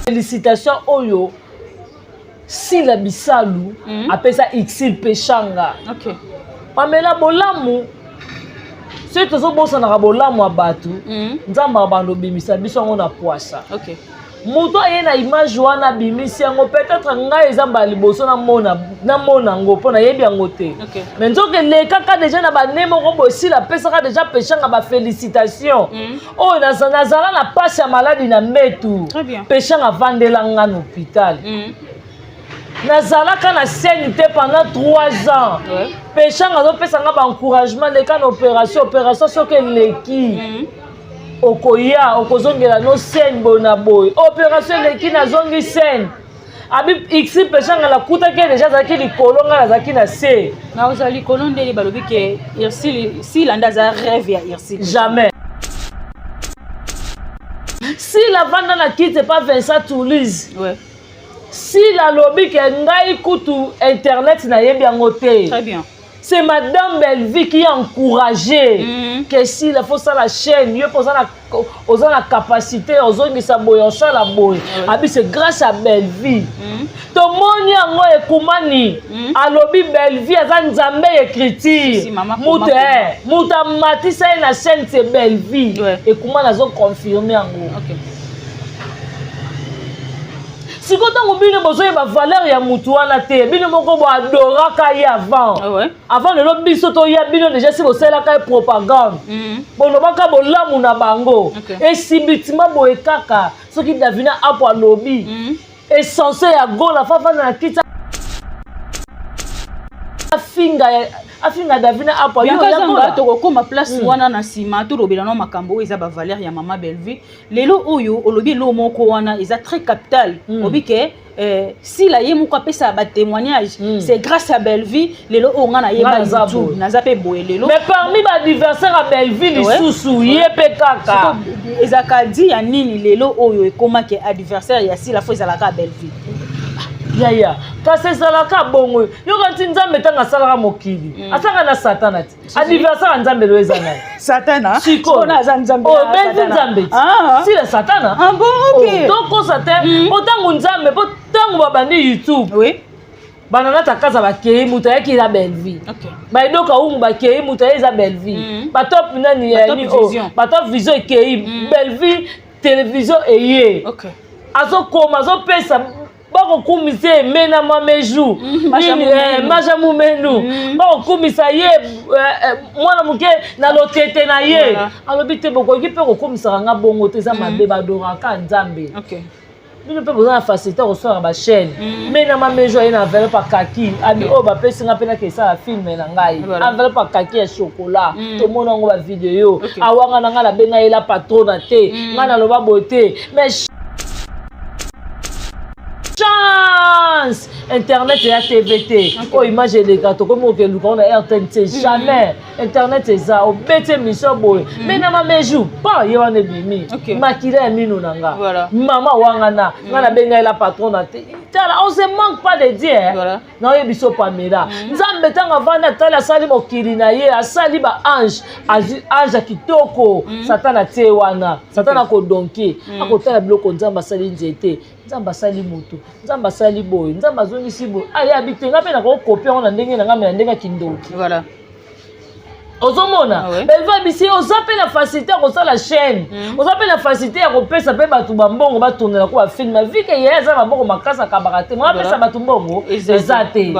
Félicitation oyo Sila Bisalu apesa Ursule Peshanga. Pamela bolamu soki tozobosanaka bolamu ya bato, Nzambe abanda obimisa biso yango na pwasa. Moto aye na image wana, abimisi yango, peut-être ngai eza mbala liboso namona yango mpo nayebi yango te. Mais nzoka elekaka déjà na bane moko boye, Sila apesaka déjà Peshanga bafélicitation oyo nazala na pasi ya maladi na mbetu. Très bien. Peshanga avandela nga na hôpital. Nazalaka na scène te pendant 3 ans. Peshanga azopesa nga baencouragement: leka na opération, opération soki eleki, okoya, okozongela no scène boye na boye. Opération eleki, nazongi scène. Abi x Peshanga nakutaki ye déjà, azalaki likolo, ngai nazalaki na se. Na ozala likolo ndeni balobi ke Ursule, Sila nde aza rêve ya Ursule. Jamais. Sila avanda na kiti epa Vincent Toulouse. Sila alobi ke ngai kutu internet nayebi yango te. Très bien. C'est madame Bellevue qui a encouragé que Sila faut sala chaîne, yo mpo oza na capacité, ozongisa boye, osala boye. Abi c'est grâce à Bellevue. Tomoni yango ekumani. Alobi Bellevue aza nzambe ya écriture. Si, mama. Mutu Koma. mutu amatisa ye na chaîne, c'est Bellevue. Ekumani azoconfirme yango. Sikoyo ntango bino bozoyeba valeur ya mutu wana te, bino moko boadoraka ye avant. Avant lelo biso toya, bino déjà si bosalelaka ye propagande, bolobaka bolamu na bango. Esibitima boye kaka soki Davina Apo alobi essentiel ya Gola, fafanda na kiti, afinga Davina Apo yo. Bianca ya Zamba, Gola. Tokokóma place wana na nsima. Tolobela no makambo oyo eza bavaleur ya mama Bellevue. Lelo oyo olobi eloko moko wana eza très capital. Obi ke Sila ye moko apesaka batémoignage. C'est grâce à Bellevue lelo oyo nga nayeba Nga naza YouTube. boye. Naza mpe boye lelo. Mais parmi baadversaire ya Bellevue lisusu, ye mpe kaka. Sikoyo, ezalaka di ya nini lelo oyo ekomaki adversaire ya Sila faut ezalaka ya Bellevue? Yaya, kasi ezalaka bongo. Yoka nti Nzambe ntango asalaka mokili, asalaka na Satana ti adversaire ya Nzambe lelo eza nani? Satana. Sikoyo aza Nzambe. Oyo Bellevue Nzambe ti. Sila Satana. Ah bon, ok. Tokosa te mpo ntango Nzambe, mpo ntango babandi YouTube, bananata kaza bakei, moto ayaki eza Bellevue. Baedoka ungu bakei, moto aye eza Bellevue. Batop nani? Batop oh, Vision. Batop Vision ekei, Bellevue Télévision eye. Azokoma, azopesa, bakokumisa ye mena mameju. Maja Mumenu. Maja Mumenu. Bakokumisa ye mwana moke na lotete na ye. Alobi te, bokoki mpe kokumisaka nga bongo te, eza mabe, badoraka Nzambe. Bino mpe boza na facilité kosalaka bachaîne. Me na mamejo aye na enveloppe akaki, abi oyo bapesi nga mpe nake esala film na ngai. Enveloppe akaki ya chocolat. Tomona yango bavideo. Awanga na ngai, nabenga ye la patrona te. Ngai naloba boye te, mais chance internet eya TV te. Oyo image eleka, tokomi kokeluka ngo na RTNC jamais. Internet eza, obeti émission boye, me na mameju pa ye wana ebimi. Makila ya mino na nga. Mama wangana nga nabenga ye la patrona te. Tala, on se manque pas de Dieu, hein. Naoyebi so Pamela, Nzambe ntango avandi, atali, asali mokili na ye, asali baange, azwi ange ya kitoko, Satan atie wana. Satan akodonke, akotala biloko Nzambe asali, nzete Nzambe asali, motu Nzambe asali boye, Nzambe azongisi boye, ayebi te, nga mpe nakokopia yango na ndenge na nga, me na ndenge ya kindoki. Ozomona? Ah ouais. Belva bisi oza mpe na facilité ya kosala chaîne, oza mpe na facilité ya kopesa mpe bato bambongo batondela ko bafilm, vu que ye aza maboko makasi, akabaka te, mo apesa bato mbongo eza te.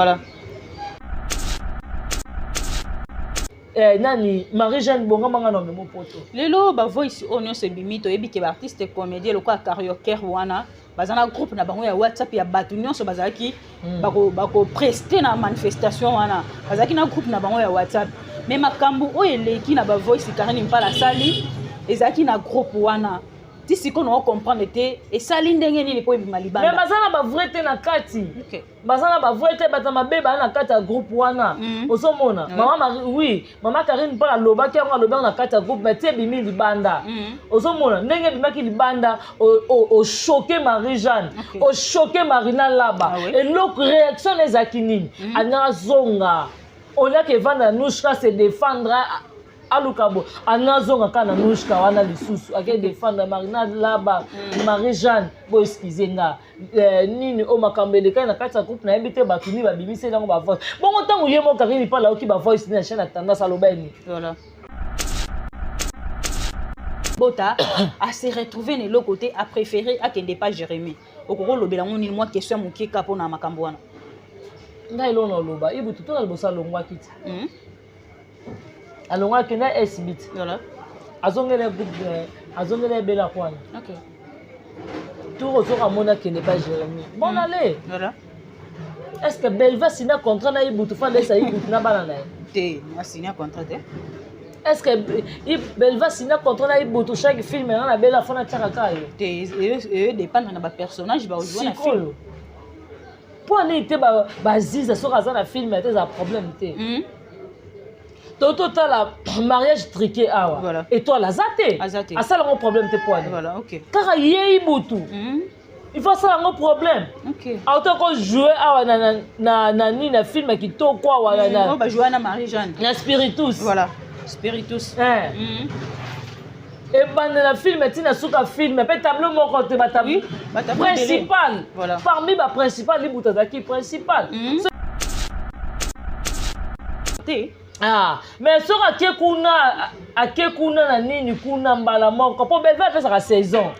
Nani, Marie Jeanne bongamanga na memo poto. Lelo bavoice oyo nyonso ebimi, toyebi ke baartiste comédien lokola cariocaire wana baza na groupe na bango ya WhatsApp ya bato nyonso bazalaki bakopreste na manifestation wana, bazalaki na groupe na bango ya WhatsApp. Mais makambo oyo eleki na bavoice Karine Mpala asali ezalaki na groupe wana ti sikoyo na ocomprendre te esali ndenge nini mpo ebima Mais libanda. baza na bavrai te na kati. Baza na bavrai te, bato mabe baa na kati ya groupe wana. Ozomona? Mama Marie, oui, mama Karine mpo alobaki yango, alobi yango na kati ya groupe, mais ti ebimi libanda. Ozomona ndenge ebimaki libanda, ochoquer Marie Jeanne, ochoquer Marina Laba. Ah oui? Eloko réaction na ezalaki nini? Alingaka zonga, oliaka evanda na Nushka se défendre. Aluka bo anazonga kaka na Nouchka wana lisusu ake défendre Marina Laba, Marie Jeanne. Bo excuse nga, nini oyo makambo elekaki na kati ya groupe, nayebi te bato nini babimiseli yango bavoice bongo. Ntango ye moko Karine Pala ayoki bavoice nini na chaîne ya Tendance, aloba nini? Voilà, bota ase retrouve na eloko te, apréféré akende pa Jérémie. Okoki olobela ngo nini? Mwa question ya moke ka mpona makambo wana. Ngai eloko na oloba, Ibutu to na liboso alongwaki ti alongwaki na SB ti. Azongela groupe, azongela ebelaka wana. Tour ozoka amoni akende pa Jérémie, bon, allez. Est ce que Belva signa contrat na Ibutu fa alesa Ibutu na bana na ye? Te, asigné contrat te. Est ce que Belva signa contrat na Ibutu, chaque film nga na bela fona tiaka kaka yo? Te, eyodépendre na bapersonnage baojouer na film. Sikoyo mpo anini te baziza soki aza na film te, eza problème te. To totala mariage truqué awa. Étoile aza te. Aza te. Asala yango problème te, mpo ani? Voilà, ok. Kaka ye Ibutu, il faut asala yango problème. Auta kojouer awa na nini, na film ya kitoko awa Oyo bajoue na Marie Jeanne. Na Spiritus. Voilà, Spiritus. Ebandela film ntina suka film mpe tableau moko te. Oui, batableau ebele. Principal. Parmi baprincipal, Libuta azalaki principal. Te. Ah, mais soki ake kuna, ake kuna na nini kuna mbala moko, mpo Belva apesaka saison.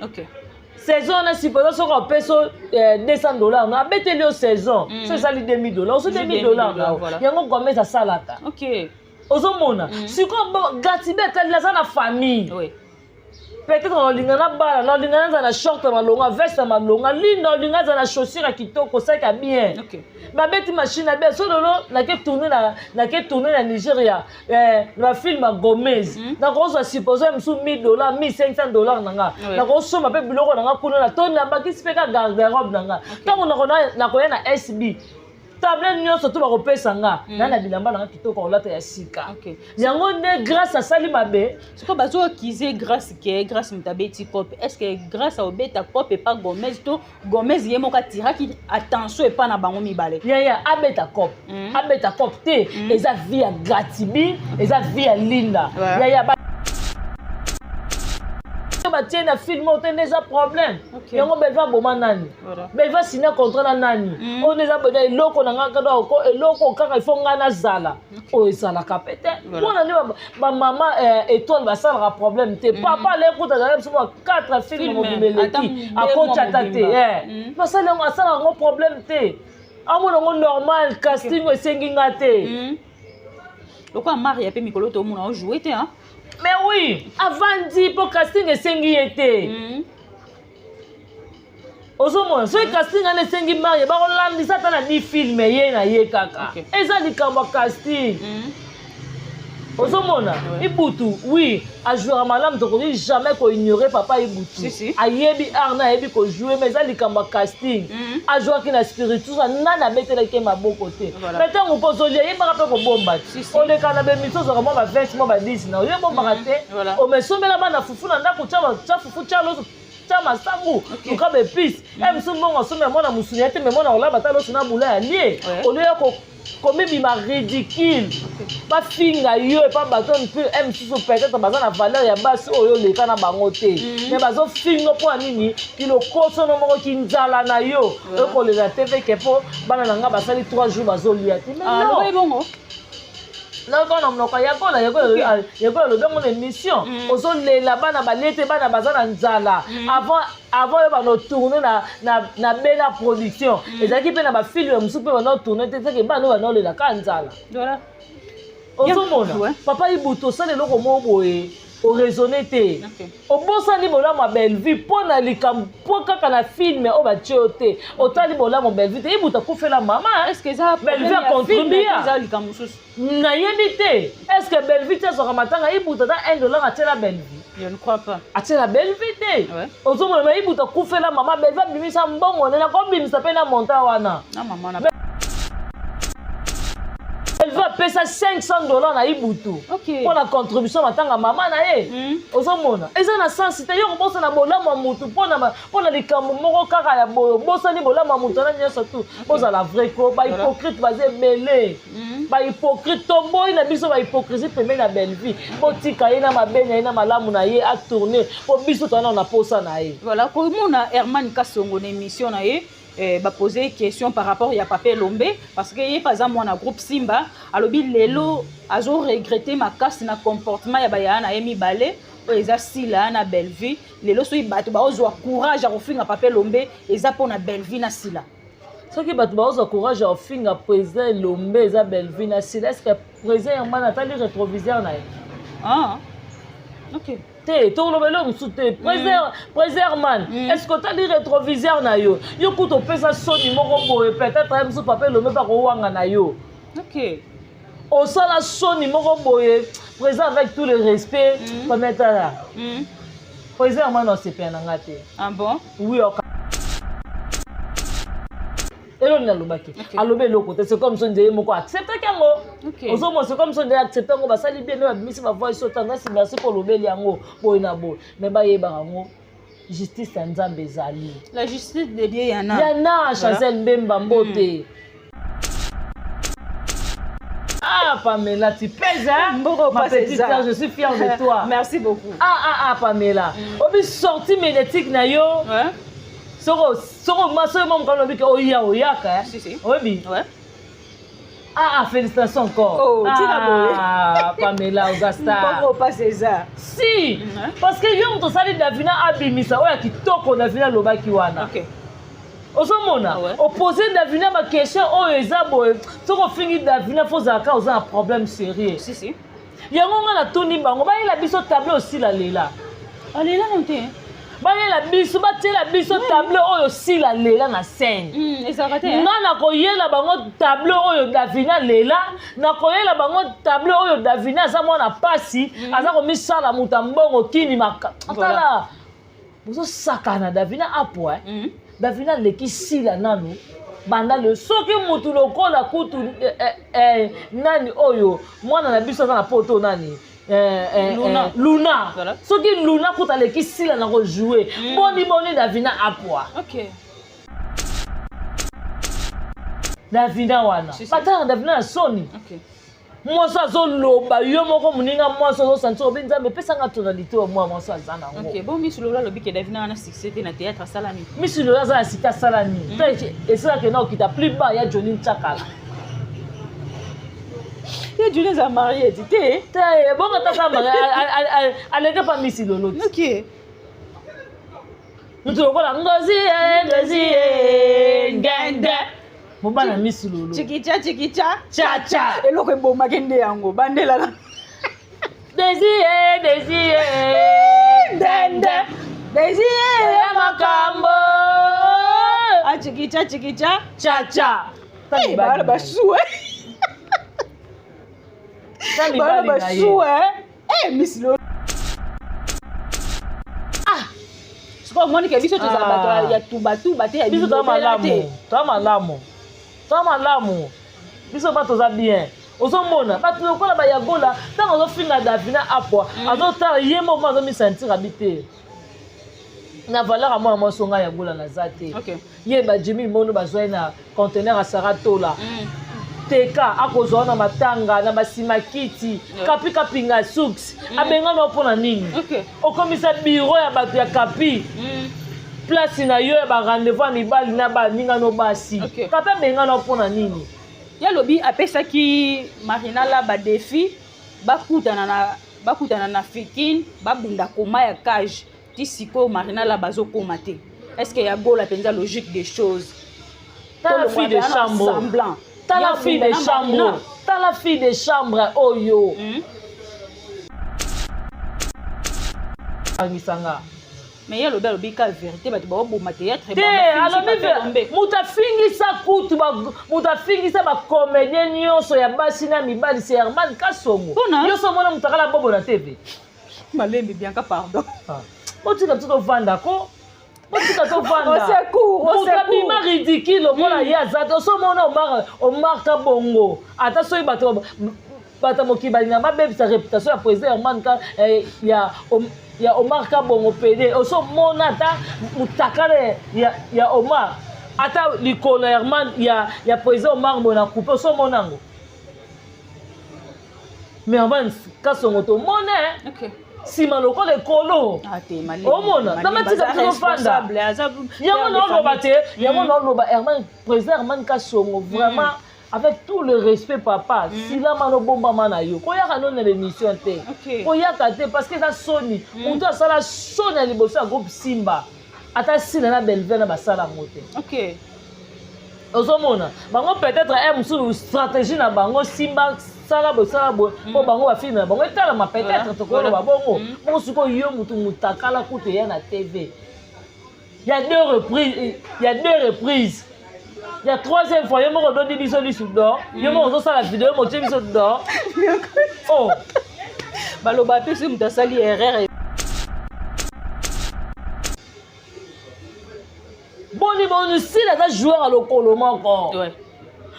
Saison wana, supposons soki opesi 200 $ no, abeteli yo saison, so esali 2000 $, oso 2000 $ na yango Gomez asalaka. Ozomona sikoyo Gatibe atali aza na famille. Peut-être naolinga na bala, naolinga naza na short ya malonga, veste ya malonga, Linda olinga aza na chaussure ya kitoko, saki ya bien. Babeti machine ya bien. So lelo nake tourne na Nigeria, na bafilm ya Gomez, nakozwa supposons ya mosusu 1000 $, 1500 $ na nga. Nakosomba mpe biloko na nga kuna na to nabakisi mpe ka garde-robe na nga. Ntango nakoya na SB, table nyonso to bakopesa nga na bilamba na nga kitoko kolata ya sika. Yango nde Grâce asali mabe. Sikoyo bazoaccuser Grâce ke Grâce moto abeti cope. Est ce que Grâce aobeta cope epa Gomez, to Gomez ye moko atiraki attention epa na bango mibale? Yaya, abeta cope, abeta cope te, eza vie ya Gratibi, eza vie ya Linda. Yaya, batie na film oyo te nde eza problème. Yango Belva aboma nani? Belva signa contrat na nani? Oyo nde eza boye, eloko na nga kaka, eloko kaka ifo ngai nazala oyo ezalaka pe te. Mpona nde bamama étoile basalaka problème te. Papa alekuta azalaki biso mwa 4 film Film, mobimba ata eleki, akoti ata te. mobimba. Basali yango, asalaka yango problème te, amona yango normal, casting oyo esengi nga te. Lokola Maria mpe mikolo tomona ojoue te, hein? Mais oui, avandi mpo casting esengi ye te. Ozomona soki casting wana esengi Maria, bakolandisa ata na di film ye na ye kaka. Eza likambo ya casting. Ozomona Ibutu, oui, ajouera malamu, tokoki jamais koignorer papa Ibutu. Si, si. Ayebi art na, ayebi kojouer, mais eza likambo ya casting. Ajouaki na Spiritus, nani abetelaki ye maboko te? Mais ntango mpo ozolia, yebaka mpe kobomba te. Si, si. Oleka na bemiso, ozwaka mwa ba 20, mwa ba 10 na oyo ebombaka te. Omesombela bana fufu na ndako, tia fufu, tia loso, tia masangu, luka baépices. E mosu mbongo asombi ya mwana mosuni ya te, me mwana kolaba ata loso na bula ya lie. Olia komibima ridicule, bafinga yo epa bato mpe e mosusu peut-être baza na valeur ya basi oyo oleka na bango te, mais bazofinga mpo ya nini? Kilokosono moko, kinzala na yo, okolela te mpe ke mpo bana na nga basali 3 jours bazolia te. Mais Ah, non. loba bongo. Nayoka na monoko yakola, yakola, yakola alobi yango na émission. Ozolela bana balie te, bana baza na nzala. Avant oyo bano tourne na Bela Production, ezalaki mpe na bafilm ya mosusu mpe bano tourne te, seke bana oyo banaolela kaka nzala. Ozomona papa Ibutu osala eloko moko boye, oraisonne te. Obosani bolamu ya Bellevue mpo na likambo, mpo kaka na film oyo batie yo te, otali bolamu ya Bellevue te. Ibutu akufela mama. Est ce que eza Bellevue problème ya film acontribua. te, eza likambo mosusu? Nayebi te, est ce que Bellevue te azwaka matanga Ibutu ata 1 $ atiela Bellevue? Je ne crois pas. Atiela Bellevue te. Ozomona, ma Ibutu akufela mama, Bellevue abimisa mbongo nene, akobimisa mpe na monta wana. Na mama na Bellevue apesa 500 $ na Ibutu mpo na contribution matanga mama na ye. Ozomona eza na sens te. Yo kobosana bolamu ya mutu mpo na likambo moko kaka ya boye, obosani bolamu ya mutu wana nyonso. Tu bozala vrai ko, bahypocrite baza ebele. Bahypocrite, toboyi na biso bahypocrisie pembeni ya Bellevue. Botika ye na mabe na ye na malamu na ye, atourne po biso toza na posa na ye. Voilà, komona Herman Kasongo na émission na ye, bapose question par rapport ya Papa Elombe, parce que ye mpe aza mwana groupe Simba. Alobi lelo azoregrete makasi na comportement ya bayaya na ye mibale oyo eza Sila na Bellevue. Lelo soki bato baozwa courage ya kofinga Papa Elombe, eza mpona Bellevue na Sila. Soki bato baozwa courage ya kofinga président Elombe, eza Bellevue na Sila. Est ce que président Herman atali rétroviseur na ye? Ah. Ok. Te, tokoloba eloko mosusu te. Président Herman, est ce que otali rétroviseur na yo? Yo kuta opesa soni moko boye, peut-être ye mosusu Papa Elombe mpe akowanga na yo. Osala soni moko boye, président, avec tout le respect. Pametala, président Herman, osepela na nga te. Ah bon? Oui, eloko nini alobaki? Alobi eloko te. C'est comme so nde ye moko acceptaki yango. Ozomona, c'est comme so nde accepte yango, basali bien nde babimisi bavoice oyo tandasi. Merci mpo olobeli yango boye na boye, mais bayebaka yango, justice ya Nzambe ezali. La justice de Dieu yana. Yana Chancel Mbemba, mbote. Ah, Pamela, tu pèses, hein? Mboko. Ma petite sœur, je suis fière de toi. Merci beaucoup. Ah, ah, ah, Pamela. Obi sortie médiatique na yo. Soko, soko, ma soeur, maman, quand on dit que oya, oyaka, hein? Si, si. Obi. Ouais. Ah, ah, félicitations encore. Oh, ah, Pamela, oza star. Mboko pas César. Si, parce que yo moto osali Davina abimisa oyo ya kitoko Davina alobaki wana. Ozomona, opose Davina baquestion oyo eza boye. Soki ofingi Davina, fo ozalaka oza na problème sérieux. Si, si. Yango nga natuni bango, bayela biso tableau osila lela. Alela no te. Bayela biso, batiela biso tableau oyo osila lela na scène. Ezalaka te. Nga nakoyela bango tableau oyo Davina lela, nakoyela bango tableau oyo Davina aza mwana pasi, aza komisala moto ya mbongo kini maka. Tala, bozosakana. Davina apwa, Davina aleki Sila nanu banda le. Soki mutu lokola kutu nani oyo mwana na biso aza na poto, nani, Luna. Luna. Voilà. Soki Luna kutu aleki Sila na kojoue, boni boni Davina apwa? Davina wana, Si, si. batala Davina na soni. Mwasi azoloba, yo moko moninga mwasi ozosanti obi Nzambe epesanga tonalité oyo mwa mwasi aza nango. Ok, bon, Miss Lola alobi ke Davina wana succès te na théâtre, asala nini? Miss Lola aza na site, asala nini? Te, esalaka na okita plus bas ya Johnny Ntsakala. Ye Johnny aza marié ti te. Te, bongo tata mari aleke pa Miss Lolo ti. Mutu lokola Ngozi ye, Ngozi ye ngende, mobala Miss Lolo. Chikicha chikicha. Chacha. Eloko ebomaki nde yango bandelala. Désiré, Désiré ndende Désiré. Ya makambo. Achikicha chikicha. Chacha. Bana basuwe. Bana basuwe. Miss Lolo, sikoyo omoni ke biso tozala bato ya tubatuba te, ya Biso toza bilobela te. malamu, toza malamu, toza malamu. Biso ba toza bien. Ozomona bato lokola bayagola, ntango azofinga Davina apwa, azotala ye moko, azomisentir abi te na valeur ya mwana mwasi. Onga yagola naza te. Ye bajimi mono bazwa ye na conteneur ya Sara Tola. Teka akozwa na matanga na basima kiti. Kapi kapinga suks abengani wa mpona nini? Okomisa biro ya bato ya kapi place na yo ya barendez-vous ya mibali na baningano basi. Kapi abengani wa mpona nini? Ye alobi apesaki Marina la badéfi, bakutana na Fikine, babunda koma ya cage. Ti sikoyo Marina la bazokóma te. Est ce que ya gola mpenza logique des choses? Tala fille de chambre. Semblant. Tala fille de chambre, tala fille de chambre oyo angisanga. Mais ye alobi ka vérité, bato baoboma théâtre. Te, alobi moto afingisa kutu, moto afingisa bacomédien nyonso ya basi na mibali, c'est Herman Kasongo. Mpona? Nyonso omona moto akala bobo na TV. Malembe, Bianca, pardon. Botika biso tovanda ko, botika tovanda. Au secours, au Moto secours. abima ridicule lokola ye aza te. Osomona Omar, Omar Kabongo, ata soki bato ya mokili balinga babebisa réputation ya président Herman ka, ya Omar Kabongo pede, osomona ata mutakala ya Omar, ata likolo ya Herman, ya président Omar boye na coupe, osomona yango. Mais Herman Kasongo tomona nsima lokola ekolo. Omona namatika biso tofanda yango naoloba te, yango naoloba Herman, président Herman Kasongo, vraiment, avec tout le respect, papa, silama nobombama na yo, koyaka no na l'émission te, koyaka te, parce que eza soni. Moto asala soni ya liboso ya groupe Simba, ata Sila na Belve na basala yango te. Ozomona bango peut-être e mosusu stratégie na bango, Simba sala boye, sala boye, mpo bango bafilme na bango etalama, peut-être tokoloba bongo. Bongo sikoyo yo motu motakala kutu eya na TV ya deux reprises, ya deux reprises, ya troisième fois, yo moko ododi biso lisu d'or, yo moko ozosala video motie biso d'or, oh. Baloba mpe soki moto asali erreur. Boni boni, Sila aza joueur ya lokolo moko,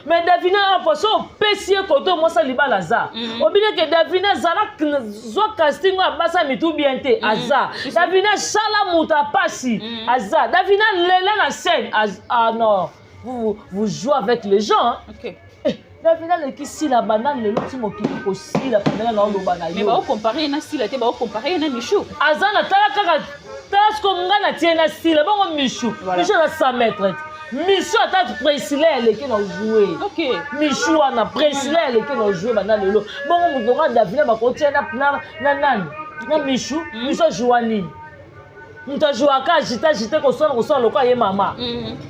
mais Davina apo so opesi ye koto mwasi libala aza obineke. Davina azala zwa casting oyo abasa mitu bien te, aza Davina sala moto apasi, aza Davina lela na scène. Ah non, vous, vous jouez avec les gens, hein? Eh, Davina aleki Sila banda lelo ti mokili kosila. Pamela na oloba na yo, baocompare na Sila te, baocompare na Michou. Aza na tala kaka, tala siko nga na tie na Sila bongo Michou. Michou aza 100 mètres, Michou ata Priscilla eleki na joue. Michou wana, Priscilla eleki na joue banda lelo. Bongo moto nga Davina bakotia na nani? Na Michou. Michou ajoua nini? Moto ajouaka agite agite, kosala kosala lokola ye mama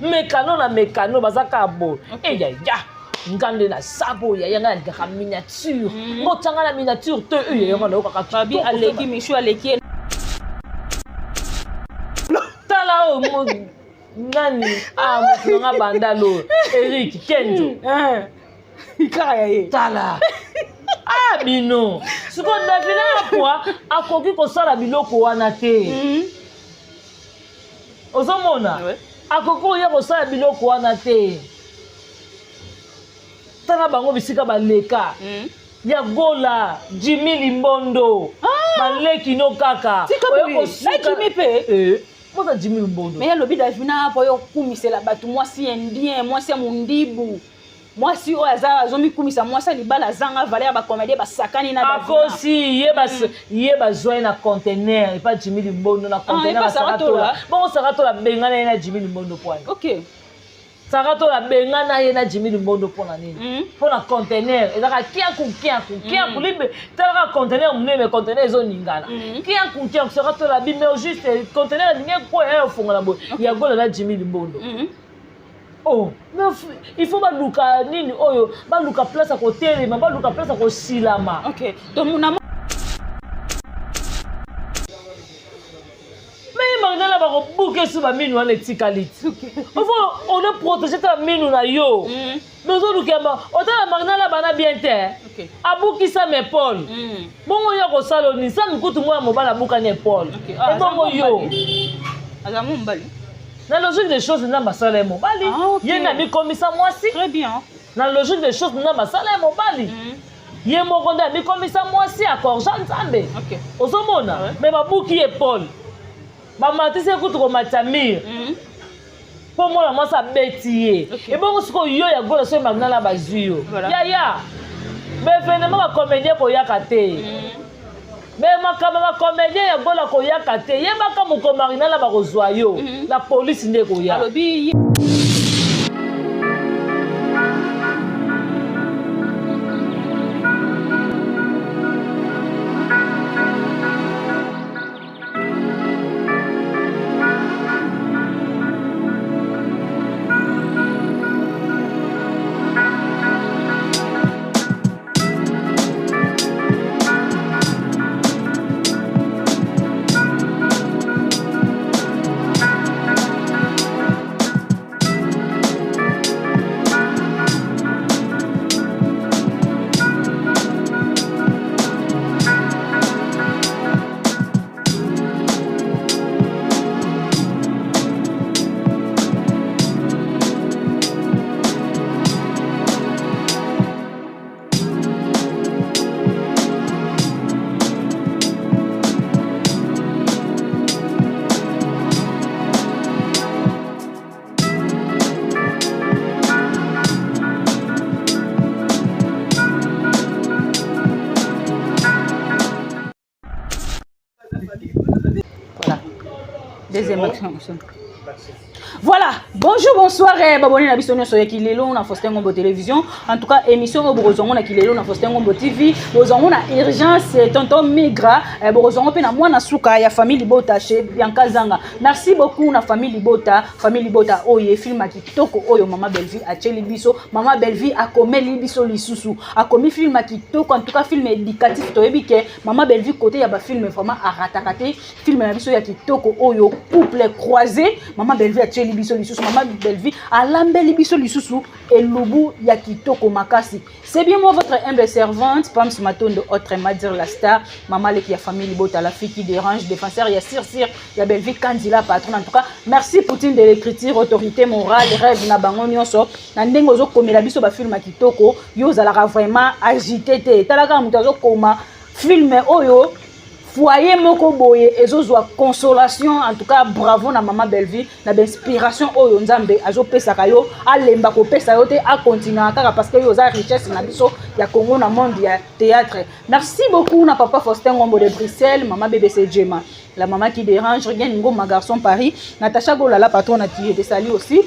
mekano na mekano, baza kaka boye. Eyaya, nga nde naza boye, yaya, ngai nalingaka miniature, ngotianga na miniature te, oyo yanga nayokaka. Babi aleki Michou, aleki. Tala oyo nani, ah, moto nanga bandalo Eric Kenjo. Kaka ya ye. Tala, ah, bino sikoyo Davina Apwa akoki kosala biloko wana te. Ozomona, akoki koya kosala biloko wana te. Tala bango bisika baleka ya Gola, Jimi Limbondo, baleki no kaka. Na Jimi mpe. Moza Jimi Limbondo. Mais alobi Davina apo oyo okumisela bato mwasi indien, mwasi ya mondibu, mwasi oyo aza azomikumisa mwasi ya libala azanga valeur ya bacomédien basakani na. Akosi ye, ye bazwa ye na conteneur epa Jimi Limbondo na conteneur. Epa Saratola. Bongo Saratola bengana ye na Jimi Limbondo poani. Saratola bengana ye na Jimi Limbondo mpona nini? Mpona conteneur ezalaka kiaku kiaku kiaku libe. Talaka conteneur monene, conteneur ezoningana kiaku kiaku. Saratola bime juste conteneur alingi ekweya, ya ofongola boye ya Gola na Jimi Limbondo. Oh, mais il faut baluka nini oyo, baluka place ya kotelema, baluka place ya kosilama. Ok, donc na Mais Marinala bakobuka esu baminu wana etikali ti ofo ono protege ta baminu na yo. Mais ozoluka otala Marinala bana bien te, abukisa ma épaule. Bongo yo akosala oni sa mikutu mwana mobali abukani épaule, ebongo yo? Aza mo mobali. Na logique des choses, Nzambe asala ye mobali, ye nde amikomisa mwasi. Très bien. Na logique des choses, Nzambe asala ye mobali, ye moko nde amikomisa mwasi, akorja Nzambe. Ozomona, mais babuki épaule, bamatisi ye kutu komatisa mire mpo mwana mwasi abeti ye. Ebongo sikoyo yo ya Gola, soki Magnala bazwi yo, yaya, baévénement bacomédien koyaka te, mais makambo ya bacomédien ya Gola koyaka te, yebaka moko Marinala bakozwa yo na polisi nde koya. Alobi. Deuxième action. Voilà, bonjour, bonsoir, babone na biso nyonso ya Kilelo na Faustin Ngombo Télévision. En tout cas, émission oyo bokozwango na Kilelo na Faustin Ngombo TV, bozwango na urgence tonton Migra, bokozwango mpe na mwana suka ya famille Libota chez Bianca Zanga. Merci beaucoup na famille Libota, famille Libota oyo film ya kitoko oyo Mama Bellevue atieli biso, Mama Bellevue akomeli biso lisusu. Akomi film ya kitoko, en tout cas film éducatif. Toyebi ke Mama Bellevue, côté ya ba film, vraiment arataka te. Film na biso ya kitoko oyo, Couple croisé, Mama Bellevue atieli biso lisusu, Mama Bellevue alambeli biso lisusu elubu ya kitoko makasi. C'est bien moi, votre humble servante, Pams Matondo, autrement dire la star, mama leki ya famille Libota, la fille qui dérange, défenseur ya sir sir ya Bellevue Kandila, patron. En tout cas, merci Poutine de l'écriture, autorité morale, rêve na bango nyonso na ndenge ozokomela biso bafilm ya kitoko. Yo ozalaka vraiment agité te. Talaka moto azokoma film oyo, foyer moko boye ezozwa consolation. En tout cas, bravo na Mama Bellevue na bainspiration oyo Nzambe azopesaka yo. Alemba kopesa yo te, akontinuaka kaka, parce que yo oza richesse na biso ya Congo na monde ya théâtre. Merci beaucoup na papa Faustin Ngombo de Bruxelles, mama BBC Jema, la maman qui dérange, Rien Ngoma, garçon Paris, Natacha Golala, patron na te sali aussi,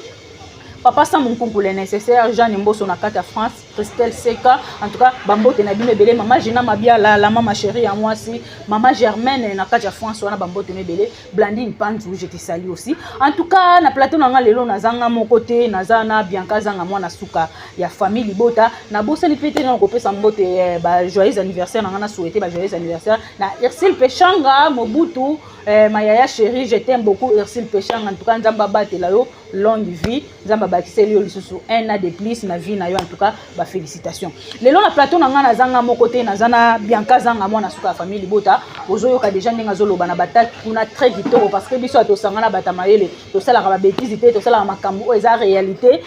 papa Sam Nkunku, le nécessaire, Jeanne Mboso na kati ya France, Christelle Seka. En tout cas, bambote na bino ebele. Mama Gina Mabiala, la mama chérie ya mwasi, mama Germaine na kati ya France wana, bambote no ebele. Blandine Panzu, je te salue aussi. En tout cas, na plateau na nga lelo, nazanga moko te, naza na Bianca Zanga, mwana suka ya famille Libota. Nabosani mpe te na kopesa mbote, ba joyeux anniversaire na nga. Na souhaité ba joyeux anniversaire na Ursile Peshanga Mobutu, mayaya chérie, je t'aime beaucoup, Ursile Peshanga. En tout cas, Nzambe abatela yo, longue vie, Nzambe abakiseli yo lisusu un an de plus na vie na yo. En tout cas, bafélicitation. Lelo na plateau na ngai, nazanga moko te, naza na Bianca Zanga, mwana suka ya famille Libota. Ozoyoka déjà ndenge azoloba na bataki kuna, très kitoko, parce que biso tosanga na bato mayele, tosalaka babêtises te, tosalaka makambo oyo eza réalité.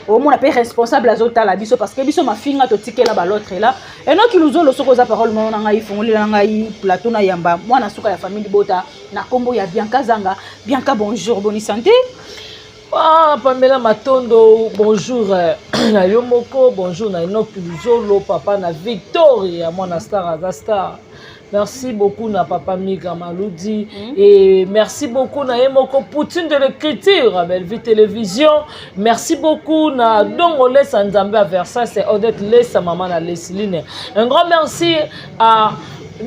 Omona mpe responsable azotala biso, parce que biso mafinga totikela bal'autre là. Enoki Luzolo, soki oza parole moko na ngai, fongolela na ngai plateau na yamba mwana suka ya famille Libota na nkombo ya Bianca Zanga. Bianca, bonjour, boni santé? Ah, Pamela Matondo, bonjour na yo moko, bonjour na Enoki Luzolo, papa na Victoria, mwana star aza star. Merci beaucoup na papa Migra Maludi et merci beaucoup na ye moko Poutine de l'écriture, Bellevue Télévision. Merci beaucoup na Dongo Lesa Nzambe à Versailles, c'est Odette Lesa, maman na Lesline. Un grand merci à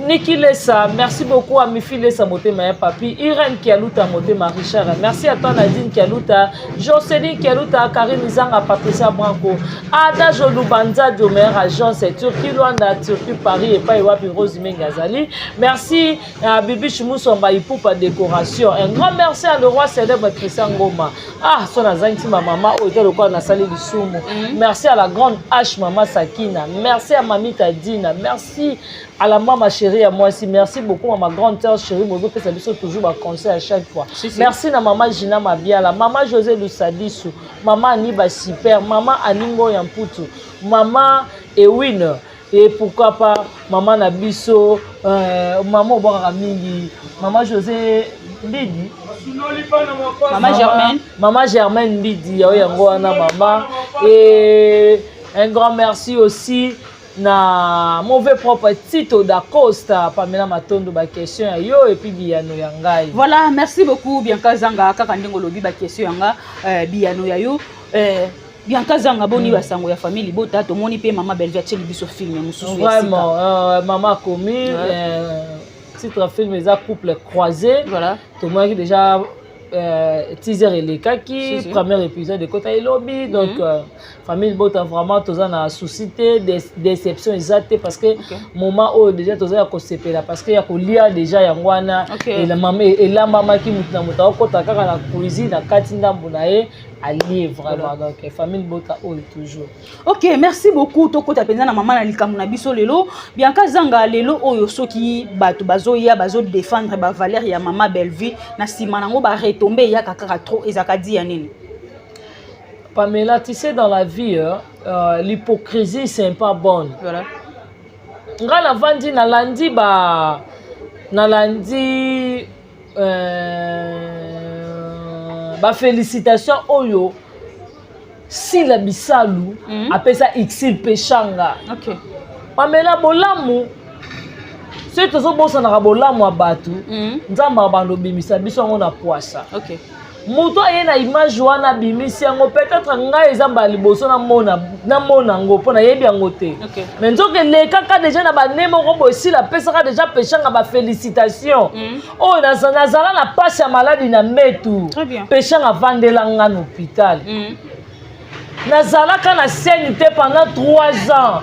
Niki Lesa, merci beaucoup à Mifi Lesa Motema ya Papi, Irène Kialuta Motema Richard, merci à toi Nadine Kialuta, Jocelyne Kialuta, Karine Zanga, Patricia Branco, Ada Jolubanza, Diomer, agence Turquie Luanda, Turquie Paris, et pas Wapi Rose Mengazali. Merci à Bibi Moussomba Ipupa Décoration. Un grand merci à le roi célèbre Christian Ngoma. Ah, son azangi ma maman, oh, le quoi nasali lisumu. Merci à la grande H Mama Sakina. Merci à Mamita Dina. Merci à la maman chérie à moi aussi. Merci beaucoup à ma grande sœur chérie Bozo pesa biso toujours ba conseil à chaque fois. Si, si. Merci na maman Gina Mabiala, maman José Lusadisu, maman Aniba Super, maman Aningo Yamputu, maman Ewin, et pourquoi pas maman na biso, maman obwakaka mingi, maman José Mbidi. Mama Germaine. Maman Germaine Mbidi, oyo yango wana mama. Et un grand merci aussi na mauvais propre Tito da Costa. Pamela Matondo, baquestion ya yo et puis biyano ya ngai. Voilà, merci beaucoup Bianca Zanga. Kaka ndenge olobi, baquestion yanga, biyano ya yo. Bianca Zanga, boni basango ya famille Libota? Tomoni mpe mama Bellevue atieli biso film mosusu ya sika. Vraiment, mama akomi titre film eza Couple croisé. Tomonaki déjà teaser elekaki. Si, si. Premier épisode ekota elobi. Donc famille Libota, vraiment toza na souci te, déception eza te, parce que moment oyo déjà toza ya kosepela, parce que ya kolia déjà yango wana. Elambamaki, motu na moto akokota kaka na cuisine na kati ndambo na ye alie vraiment. Donc famille Libota oyo toujours. Ok, merci beaucoup. Tokota mpenza na mama na likambo na biso lelo. Bianca Zanga, lelo oyo soki bato bazoya bazodéfendre bavaleur ya mama Bellevue, na nsima nango baretombées eyaka kaka trop, ezalaka di ya nini? Pamela, tu sais, dans la vie, hein, l'hypocrisie, c'est pas bonne. Nga navandi, nalandi ba nalandi bafélicitation oyo Sila Bisalu apesa Exil Peshanga. Pamela, bolamu. Soki tozobosanaka bolamu ya bato, Nzambe abanda obimisa biso yango na poisa. Moto aye na image wana, abimisi yango. Peut-être ngai eza mbala liboso namona yango, mpo nayebi yango te. Mais nzoka elekaka déjà na bane moko boye. Esila apesaka déjà Peshanga bafélicitation. Oyo nazala na pasi ya maladi na mbetu. Très bien. Peshanga avandela nga na hôpital. Nazalaka na scène te pendant 3 ans.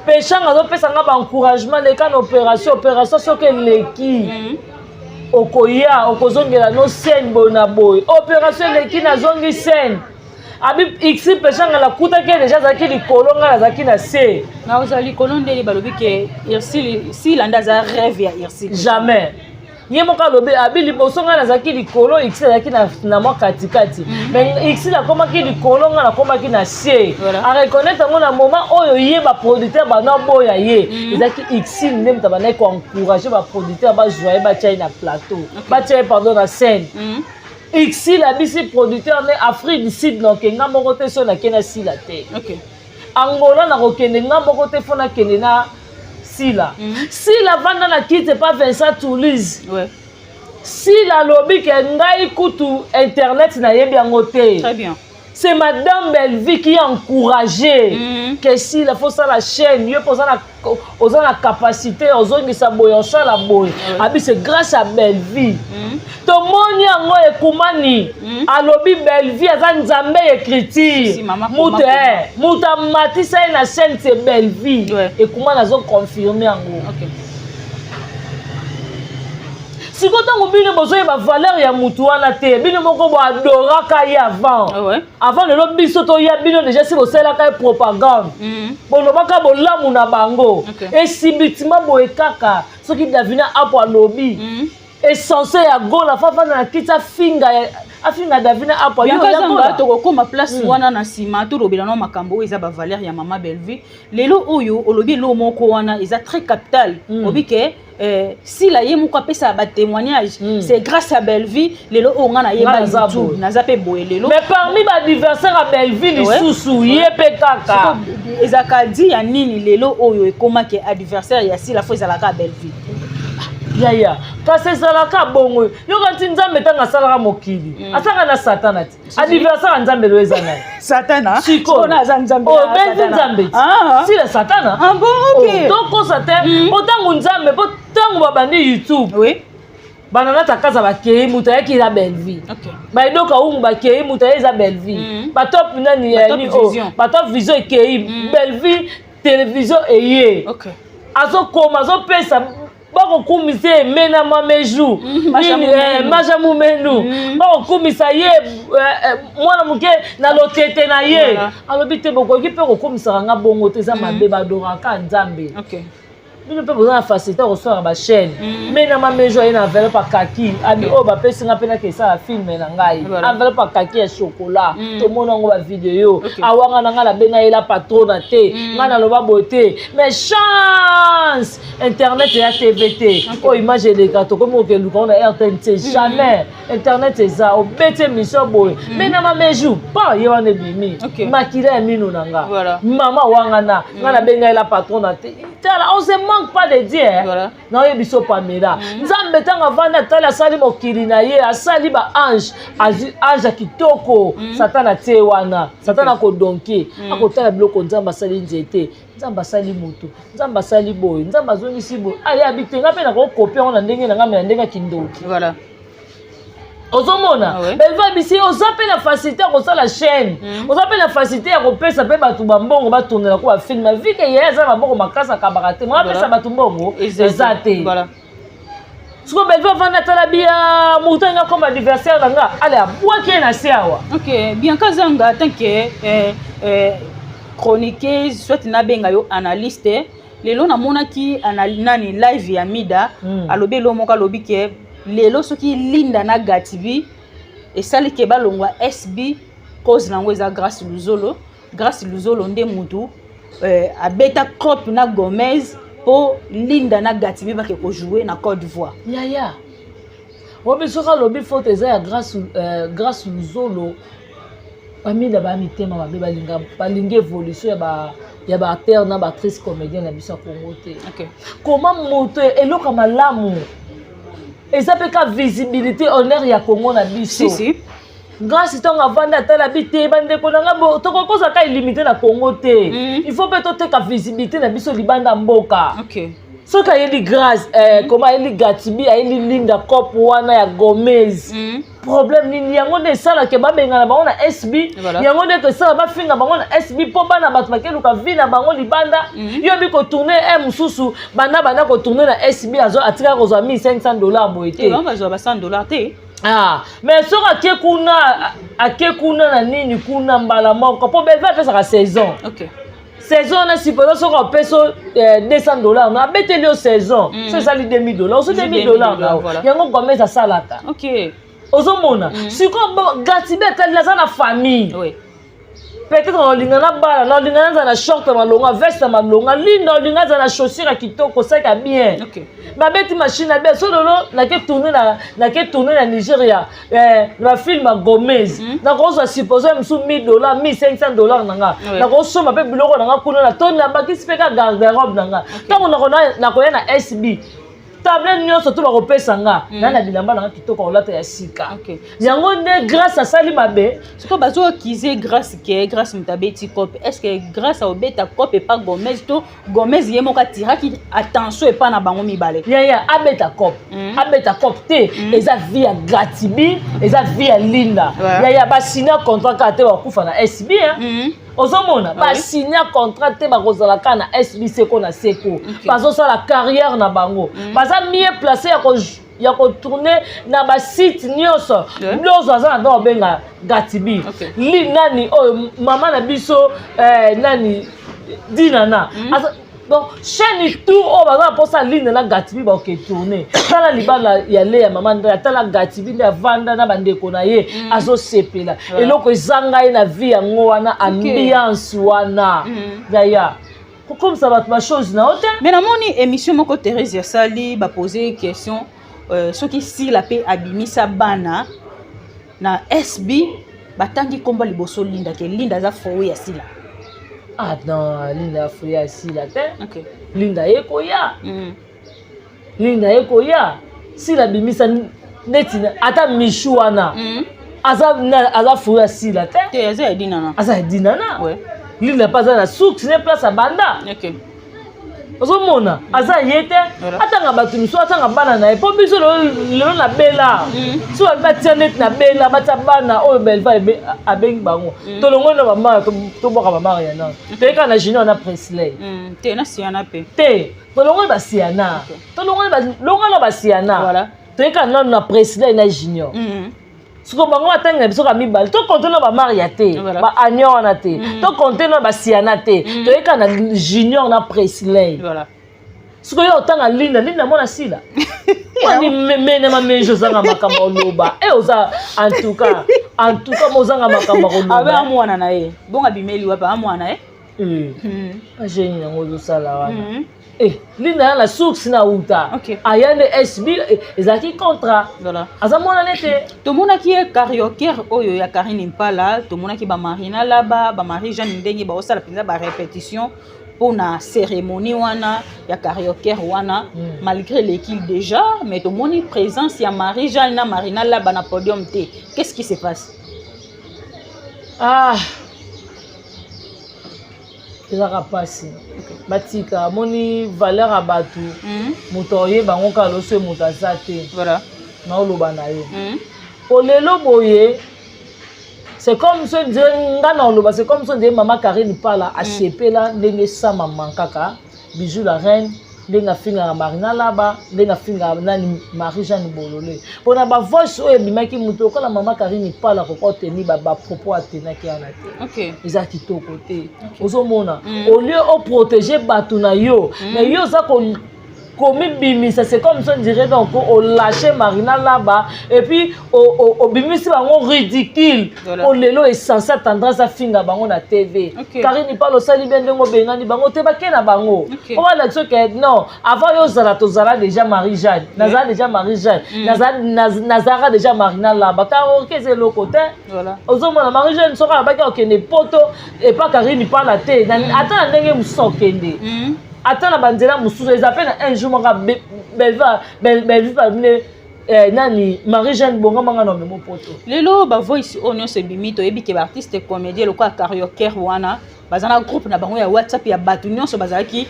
Peshanga azopesa nga baencouragement: leka na opération, opération soki eleki, okoya, okozongela no scène boye na boye. Opération eleki, nazongi scène. Abi x Peshanga nakutaki ye déjà azalaki likolo, ngai nazalaki na se. Na ozala likolo ndeni balobi ke Ursule Sila nde aza rêve ya Ursule. Jamais. Ye moko alobi, abi liboso ngai nazalaki likolo, x azalaki na mwa katikati. Mais x nakomaki likolo, ngai nakomaki na se. Areconnaître yango na moment oyo ye baproducteur bana boya ye. Ezalaki x nde moto abandaki koencourage baproducteur bazwa ye, batia ye na plateau, batia ye, pardon, na scène. X abisi producteur ne Afrique du Sud noke nga moko te, so nake na Sila te. Angola nakokende nga moko te, fo nakende na Sila. Sila vanda na kiti epa Vincent Toulouse. Sila alobi ke ngai kutu internet nayebi yango te. Très bien. C'est madame Bellevue qui a encouragé ke Sila fo sala chaîne, yo mpo oza na capacité, ozongisa boye, osala boye. Abi c'est grâce à Bellevue. Tomoni yango ekumani. Alobi Bellevue aza Nzambe ya écriture. Si, mama moto Koma. Moto amatisa ye na chaîne, c'est Bellevue. Ekumani azoconfirme yango. Sikoyo ntango bino bozoyeba valeur ya mutu wana te, bino moko boadoraka ye avant. Avant lelo biso toya, bino déjà si bosalelaka ye propagande. Bolobaka bolamu na bango. Esibitima boye kaka soki Davina Apo alobi essentiel ya Gola fa fanda na kiti, afinga Davina Apo. Yo Bianca ya Zanga, Gola. Tokokóma place wana na nsima. Tolobela no makambo oyo eza bavaleur ya mama Bellevue. Lelo oyo olobi eloko moko wana eza très capital. Obi ke Sila ye moko apesaka batémoignage. C'est grâce à Bellevue lelo oyo nga nayeba Nga naza YouTube. boye. Naza mpe boye lelo. Mais parmi baadversaire ya Bellevue, lisusu ye mpe kaka. Sikoyo, ezalaka di ya nini lelo oyo ekomaki adversaire ya Sila fo ezalaka Bellevue? Yaya, kasi ezalaka bongo. Yoka nti Nzambe ntango asalaka mokili, asalaka na Satana ti adversaire ya Nzambe lelo eza nani? Satana. Sikoyo aza Nzambe. Oyo Bellevue Nzambe ti. Sila Satana. Ah bon, ok. Oh, tokosa te, mpo ntango Nzambe, mpo ntango babandi YouTube, bananata kaza bakei, moto ayaki eza Bellevue. Baedoka ungu bakei, moto aye eza Bellevue. Batop nani? Batop nini, oh, Vision. Batop Vision ekei, Bellevue Télévision eye. Azokoma, azopesa, bakokumisa ye mena mameju. Maja Mumenu. Maja Mumenu. Bakokumisa ye mwana moke na lotete na ye. Alobi te, bokoki mpe kokumisaka nga bongo te, eza mabe, badoraka Nzambe. Bino mpe boza na facilité ya kosalaka bachaîne. Mais na mamejo aye na enveloppe akaki, abi oyo bapesi nga mpe nake esala film na ngai. Enveloppe akaki ya chocolat. Tomona yango bavideo. Awanga na ngai, nabenga ye la patrona te. Ngai naloba boye te, mais chance internet eya TV te. Oyo image eleka, tokomi kokeluka ngo na RTNC. Jamais. Internet eza, obeti émission boye, mais na mameju pa ye wana ebimi. Makila ya mino na nga. Mama wangana ngai nabenga ye la patrona te. Tala, on se manque pas de Dieu, eh. Naoyebi so Pamela, Nzambe ntango avandi atali, asali mokili na ye, asali baange, azwi ange ya kitoko, Satan atie wana. Satan akodonke, akotala biloko Nzambe asali, nzete Nzambe asali, motu Nzambe asali boye, Nzambe azongisi boye, ayabi te, nga mpe nakokopia yango na ndenge na nga, me na ndenge ya kindoki. Ozomona? Ah ouais. Belva bisi oza mpe na facilité ya kosala chaîne, oza mpe na facilité ya kopesa mpe bato bambongo batondela ko bafilm, vu que ye aza na maboko makasi, akabaka te, mwa apesa bato mbongo eza te. Sikoyo Belva avanda, atala bia moto alinga comme adversaire na nga, ale abwaki ye na se awa. Ok, Bianca Zanga, tant que chroniqueuse, soit nabenga yo analyste, lelo namonaki nani live ya Mida. Alobi elo moko, alobi ke lelo soki Linda na Gatibi esali ke balongwa SB, cause nango eza Grâce Luzolo. Grâce Luzolo nde mutu abeta crop na Gomez mpo Linda na Gatibi bake kojouer na Côte d'Ivoire. Yaya, obi soki alobi faute eza ya Grâce, Grâce Luzolo. Bamida baya mitema mabe, balinga balingi évolution ya baacteur na baactrice comédien na biso ya Congo te. Koma moto eloko ya malamu eza mpe ka visibilité, honneur ya Congo na biso. Si si. Grâce ntango avandi, atala bi te, bandeko na nga, tokoki kozala ka illimité na Congo te. Il faut mpe toteka visibilité na biso libanda mboka. Soki ayeli Grâce, koma ayeli Gatibi, ayeli Linda, cope wana ya Gomez, problème nini? Yango nde esalaka babengana bango na SB. Yango nde esala bafinga bango na SB, mpo bana bato bakeluka vie na bango libanda. Yo bi kotourne e mosusu, banda kotourne na SB, atikaka kozwa 1500 $ boye te. Te. Bango bazwa ba 100 $ te. Ah, mais soki ake kuna na nini kuna mbala moko, mpo Belve apesaka saison. Saison wana, supposons soki opesi 200 $ na abeteli yo saison, so esali 2000 $, oso 2000 $ na yango Gomez asalaka. Ozomona sikoyo Gatibi atali, aza na famille. Peut-être olinga na bala na olinga naza na short ya malonga, veste ya malonga, Linda olinga aza na chaussure ya kitoko, saki ya bien. Babeti machine ya bien. So lelo nake tourne na Nigeria, na bafilm ya Gomez, nakozwa supposons mosusu 1000 $, 1500 $ na nga. Nakosomba mpe biloko na nga kuna na to nabakisi mpe ka garde-robe na nga. Ntango nakoya na SB, table nyonso to bakopesa nga na bilamba na nga kitoko kolata ya sika. Yango nde Grâce asali mabe. Sikoyo bazoakize Grâce ke Grâce moto abeti cope. Est ce que Grâce aobeta cope epa Gomez, to Gomez ye moko atiraki attention epa na bango mibale? Yaya, abeta cope, abeta cope te, eza vie ya Gatibi, eza vie ya Linda. Yaya, basinya contrat kaka te, bakufa na SB, hein. Ozomona, basinya contrat te, bakozala kaka na SB seko na seko. Bazosala carrière na bango, baza mieux placé ya kotourne na basite nyonso. Nyonso aza na ndako, obenga Gatibi, li nani oyo mama na biso, nani, Dinana. Donc chaîne tout oyo baza na mposa Linda na Gatibi baoke tourne. Tala libala ya le ya mama Ndaya, tala Gatibi nde avanda na bandeko na ye, azosepela. Eloko ezanga ye na vie yango wana, ambiance wana. Yaya, kokomisa bato bachose na yo te. Mais namoni émission moko Thérèse asali, bapose question, soki Sila mpe abimisa bana na SB, batangi nkombo liboso Linda, ke Linda aza fruit ya Sila. Ah non, Linda afuyi ya Sila te. Linda ye koya. Linda ye koya, Sila abimisa neti ata Mishu wana, aza fruit ya Sila te. Te, aza ya Dinana. Aza ya Dinana. Linda mpe aza na source ne place abanda. Ozomona, aza ye te. Atanga bato mosusu, atanga bana na ye, mpo biso lelo na Bela, so babi batia neti na Bela, batia bana oyo Belva abengi bango. Tolongoli na bamara, tobwaka bamara ya nano, toyeka na Junior na Presley. Te, na Siana mpe. Te, tolongoli basiana, tolongoli longana basiana. Toyeka nano na Presley na Junior. Siko bango batangi na biso ka mibale, tokonte na bamaria te. Baania wana te, tokonte na basiana te, toyeka na Junior na Presley. Sikoyo yo otanga Linda, Linda mwana Sila wani, mene mamejo, ozanga makambo oloba e, oza en tout cas mozanga makambo ya abe koloba. Amwana na ye bongo abimeli wapi? Amwana ye. Ageni yango ozosala wana. Linda ya na source na uta. Aya nde SB, ezalaki contrat. Aza mwana nete. Tomonaki ye cariocaire oyo ya Karine Mpala, tomonaki bamarina laba, bamarie Jeanne, ndenge baosala mpenza barépétition mpona cérémonie wana ya cariocaire wana. Malgré l'équipe déjà, mais tomoni présence ya Marie Jeanne na Marina Laba na podium te. Qu'est-ce qui se passe? Ah, ezaka mpasi. Batika, amoni valeur ya bato. Moto oyeba yango kaka loso ye moto aza te. Naoloba na yo, po lelo boye, c'est comme so dire nga na oloba, c'est comme so dire mama Karine Pala asepela ndenge sama mankaka Bijou la reine, ndenge afingaka Marina Laba, ndenge afingaka nani, Marie Jeanne Bolole, mpona bavoice oyo ebimaki. Moto lokola mama Karine Pala koka oteni bapropos atenaki wana te. Eza kitoko te. Ozomona, au lieu oprotege bato na yo, mais yo oza Komibimisa, c'est comme ça, on dirait. Donc olâche Marina Laba et puis obimisi bango ridicule. Voilà. O lelo essentiel Tendresse afinga bango na TV. Karine Palo, osali bien ndenge obengani bango te, bake na bango. Po balakisa ke non, avant yo ozala, tozala déjà Marie Jeanne, nazala déjà Marie Jeanne, nazalaka déjà Marina Laba. Karaoke eza eloko te. Ozomona Marie Jeanne, soki alobaki akokende Poto epa Karine Pala te, ata na ndenge mosusu akokende, ata na banzela mosusu eza mpe na un jour moko Belvi pamine nani Marie Jeanne bongamanga na omemo Poto. Lelo bavoice oyo nyonso ebimi, toyebi ke baartiste comédien lokola carioker wana baza na groupe na bango ya WhatsApp ya bato nyonso bazalaki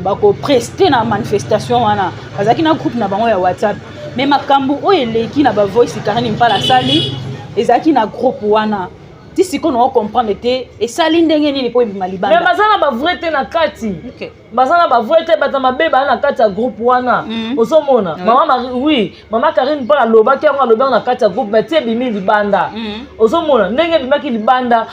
bakoprester na manifestation wana, bazalaki na groupe na bango ya WhatsApp. Mais makambo oyo eleki na bavoice Karine Mpala asali ezalaki na groupe wana, ti sikoyo na ocomprendre te esali ndenge nini mpo ebima Mais libanda. Baza na bavrai te na kati. Baza na bavrai te, bato mabe baa na kati ya groupe wana. Ozomona mama Marie, oui, mama Karine mpo alobaki yango, alobi yango na kati ya groupe, mais ti ebimi libanda, ozomona ndenge ebimaki libanda,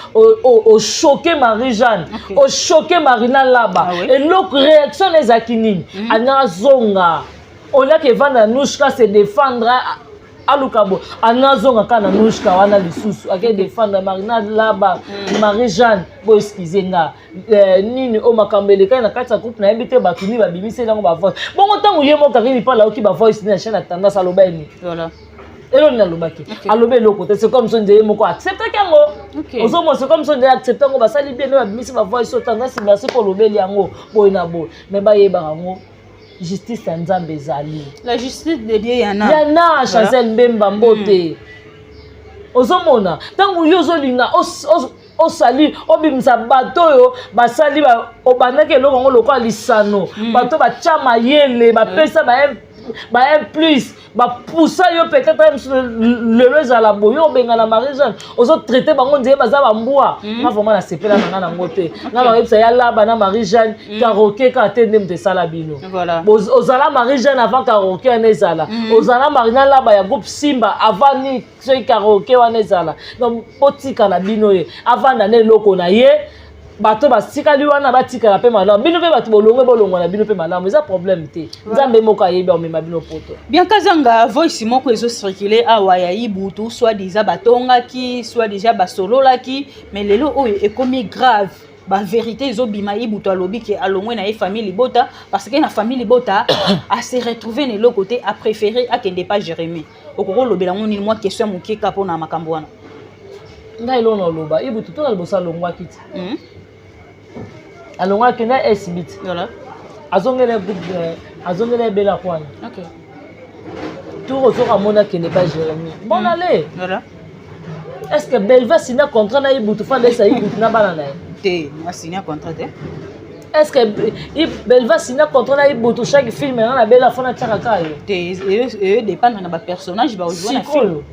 ochoquer Marie Jeanne, ochoquer Marina Laba. Ah oui? Eloko réaction na ezalaki nini? Alingaka zonga, oliaka evanda na Nushka se défendre, aluka bo alinga azonga kaka na Nushka wana lisusu, ake défendre Marina Laba, Marie Jeanne. Bo excuse nga, nini oyo makambo elekaki na kati ya groupe, nayebi te bato nini babimiseli yango bavoice bongo. Ntango ye moko Karine mpo alaoki bavoice na chaîne ya Tendance, aloba ye nini? Eloko nini alobaki? Alobi eloko te. C'est comme so nde ye moko acceptaki yango. Ozomona, c'est comme so nde accepte yango, basali bien nde babimisi bavoice oyo. Tendance, merci mpo olobeli yango boye na boye, mais bayebaka yango, justice ya Nzambe ezali. La justice de Dieu yana. Yana Chancel Mbemba, mbote. Ozomona ntango yo ozolinga osali obimisa bato oyo basali obandaki eloko yango lokola lisano, bato batya mayele, bapesa ba 1 plus, bapusa yo peut-être ye mosusu lelo ezala boye, obengana Marie Jeanne, ozotraiter bango nzeye baza bambwa. Nga vraiment nasepela na nga nango te. Nga bayebisa ya Laba na Marie Jeanne, karaoke kaka te nde moto esala bino. Ozala Marie Jeanne avant karaoke wana ezala, ozala Marina Laba ya groupe Simba avant ni soki karaoke wana ezala. Donc botikala bino, ye avanda na eloko na ye, bato batikali wana batikala mpe malamu, bino mpe bato bolongwe, bolongwa na bino mpe malamu, eza problème te. Nzambe moko ayebi aomema bino Poto. Bien, kazanga voice moko ezocircule awa ya Ibutu, soit déjà batongaki, soit déjà basololaki, mais lelo oyo ekomi grave, bavérité ezobima. Ibutu alobi ke alongwe na ye famille libota parce que na famille libota ase retrouve na eloko te, apréféré akende pa Jérémie. Okoki olobela ngo nini? Mwa question ya moke ka mpona makambo wana. Ngai eloko na oloba, Ibutu to na liboso alongwaki ti alongwaki na SB ti. Azongela groupe, azongela ebela kwana. Tour ozoka amoni akende pa Jérémie, bon ale. Est ce que Belva signa contrat na Ibutu fa alesa Ibutu na bana na ye? Te, asigné contrat te. Est ce que Belva signa contrat na Ibutu, chaque film nga na bela fo natiaka kaka yo? Te, eyo dépendre na bapersonnage baojouer na film. Sikoyo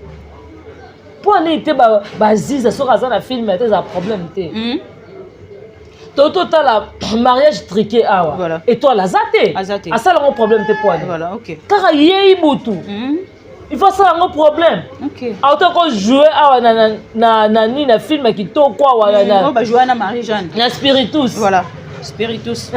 mpo nini te baziza soki aza na film te, eza problème te? To totala mariage truqué awa. Étoile aza te. Aza te. Asala yango problème te, po ani kaka ye Ibutu il faut asala yango problème? Auta kojouer awa na nini, na film ya kitoko awa Oyo bajouer na Marie Jeanne. Na Spiritus. Voilà, Spiritus.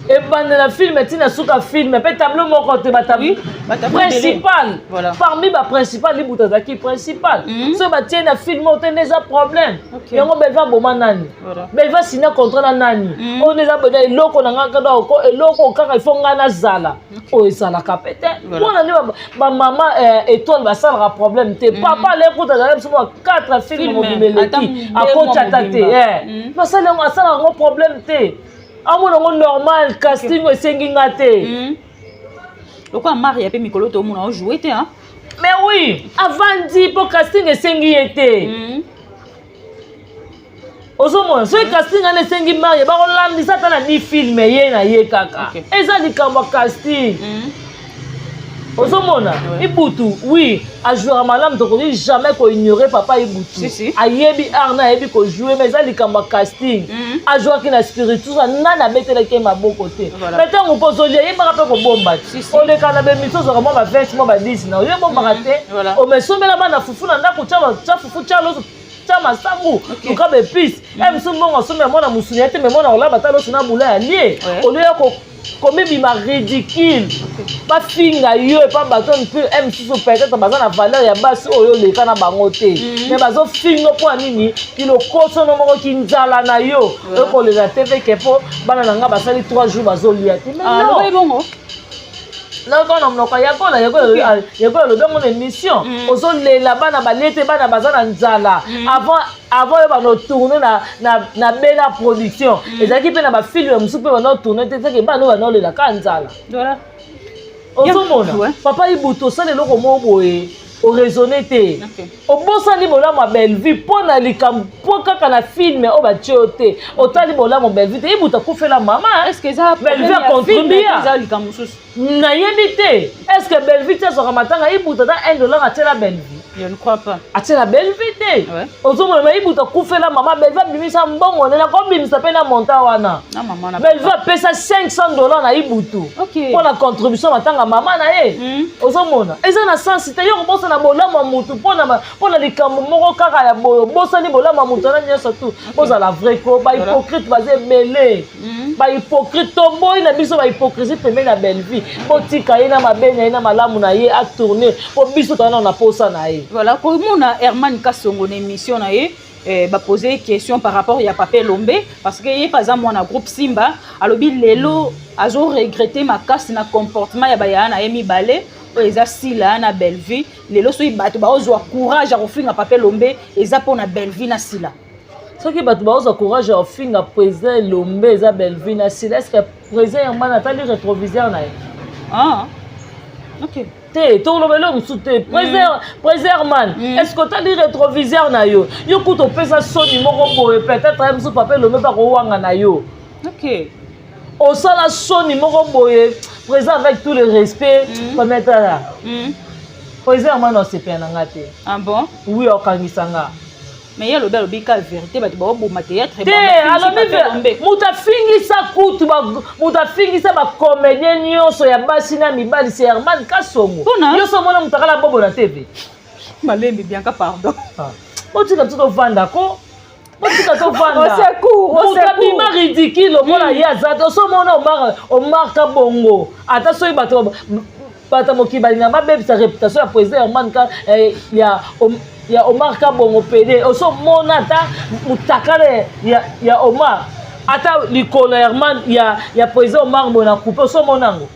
Ebandela film ntina suka film mpe tableau moko te. Oui, batableau ebele. Principal. Parmi baprincipal, Libuta azalaki principal. Soki batie na film oyo te, nde eza problème. Yango Belva boma nani? Belva signa contrat na nani? Oyo nde eza boye, eloko na nga kaka eloko kaka, il faut ngai nazala oyo ezalaka pe te. Mpona nde bamama étoile basalaka problème te. Papa alekuta azalaki biso mwa 4 film Film, mobimba ata eleki mbemo akoti ata te. mobimba. Basali yango, asalaka yango problème te, amona yango normal, casting esengi nga te. Lokola Maria mpe mikolo tomona ojouer te, hein? Mais oui, avandi mpo casting esengi ye te. Ozomona soki casting wana esengi Maria, bakolandisa ata na di film ye na ye kaka. Eza likambo ya casting. Ozomona Ibutu, oui, ajouera malamu, tokoki jamais koignorer papa Ibutu. Si, si. Ayebi art na, ayebi kojouer, mais eza likambo ya casting. Ajouaki na Spiritus, nani abetelaki ye maboko te? Mais ntango mpo ozolia, yebaka mpe kobomba te. Si, si. Oleka na bemiso, ozwaka mwa ba 20, mwa ba 10 na oyo, ebombaka te. Omesombela bana fufu na ndako, tia fufu, tia loso, tia masangu, luka baépices. E mosu mbongo asombela mwana mosuni ye te, mais mwana kolaba ta loso na bula ya lie. Olia. Komibima ridicule, bafinga yo epa bato mpe mosusu, peut-être baza na valeur ya basi oyo oleka na bango te, mais bazofinga mpo ya nini? Kilokosono moko, kinzala na yo. Okolela te veke mpo bana na nga basali 3 jours bazolia te. Mais non, bongo. Nayoka na monoko yakola yakola alobi yango na émission. Ozolela bana balie te, bana baza na nzala. Avant oyo bano tourne na Bela Production, ezalaki mpe na bafilms mosusu mpe bano tourne te, seke bana oyo banolela ka nzala. Ozomona, papa Ibutu, osala eloko moko boye, oraisonne te. Obosani bolamu ya Bellevue mpo na likambo, mpo kaka na film oyo batie yo te, otali bolamu ya Bellevue te. Ibutu akufela mama, Bellevue acontribua. Nayebi te, est ce que Bellevue ti azwaka matanga, Ibutu ata 1 dollar atiela Bellevue? Je ne crois pas. Atiela Bellevue te. Ozomona, ma Ibutu akufela mama, Bellevue abimisa mbongo nene, akobimisa mpe na monta wana. Bellevue apesa 500 $ na Ibutu mpo na contribution matanga mama na ye. Ozomona, eza na sens te. Yo kobosana bolamu ya mutu mpo na likambo moko kaka ya boye, obosani bolamu ya mutu wana nyonso. Tu bozala vrai ko, bahypocrite baza ebele, bahypocrite. Toboyi na biso bahypocrisie pembeni na Bellevue. Botika ye na mabe na ye na malamu na ye, atourne mpo biso toza nano na posa na ye. Voilà, komona Herman Kasongo na émission na ye, bapose question par rapport ya Papa Elombe, parce que ye mpe aza mwana groupe Simba. Alobi lelo azoregrete makasi na comportement ya bayaya na ye mibale oyo eza Sila na Bellevue. Lelo soki bato baozwa courage ya kofinga Papa Elombe, eza mpona Bellevue na Sila. Soki bato baozwa courage ya kofinga président Elombe, eza Bellevue na Sila. Est ce que président Herman atali rétroviseur na ye? Ah. Ok. Te, toloba eloko mosusu te. Président Herman, est ce que otali rétroviseur na yo? Yo kuta opesa soni moko boye, peut-être ye mosusu Papa Elombe mpe akowanga na yo. Osala soni moko boye, président, avec tout le respect. Pametala, président Herman, osepela na nga te. Ah bon? Oui, okangisa nga. Mais ye alobi ka vérité, bato baoboma théâtre. Te, alobi moto afingisa kutu, moto afingisa bacomédien nyonso ya basi na mibali, c'est Herman Kasongo. Nyonso omona moto akala bobo na TV. Malembi, Bianca, pardon. Botika biso tovanda ko, botika tovanda. Moto abima ridicule lokola ye aza te. Osomona Omar Kabongo, ata soki bato mokili balinga babebisa réputation ya président Herman ka, ya Omar Kabongo pede, osomona ata mutakala ya Omar, ata likolo ya Herman, ya président Omar boye na coupe, osomona yango.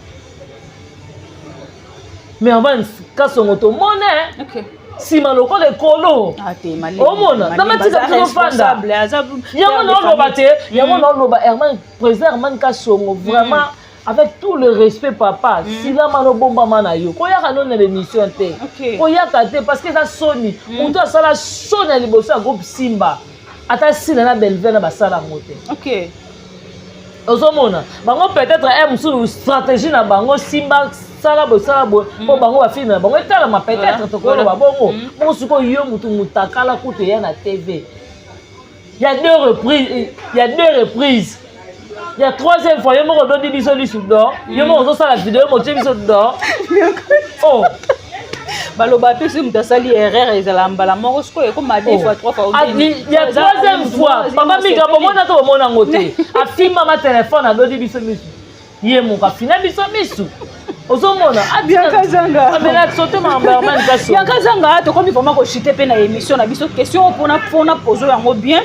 Mais Herman Kasongo, tomona nsima lokola ekolo. Omona, namatika biso tofanda. Yango naoloba te, yango naoloba. Herman, président Herman Kasongo, vraiment, avec tout le respect, papa, silama nobombama na yo, koyaka no na l'émission te, koyaka te, parce que eza soni. Moto asala soni ya liboso ya groupe Simba, ata Sila na Belve na basala yango te. Ozomona bango, peut-être e mosusu stratégie na bango, Simba sala boye, sala boye, mpo bango bafilms na bango etalama, peut-être tokoloba bongo. Bongo sikoyo yo motu mutakala kutu eya na TV ya deux reprises, ya deux reprises, ya troisième fois, yo moko ododi biso lisu d'or, yo moko ozosala video motie biso d'or, oh. Baloba mpe soki moto asali erreur, ezala mbala moko. Sikoyo ekoma deux fois, trois fois. Ya troisième fois, papa Mika, bomona to bomona yango te, afimama telefone, adodi biso misu, ye moko afina biso misu, ozomona. Bianca Zanga. Sote makambo ya Herman Kasongo. Bianca Zanga, tokomi vraiment kochuter mpe na émission na biso. Question mpona pozo yango bien,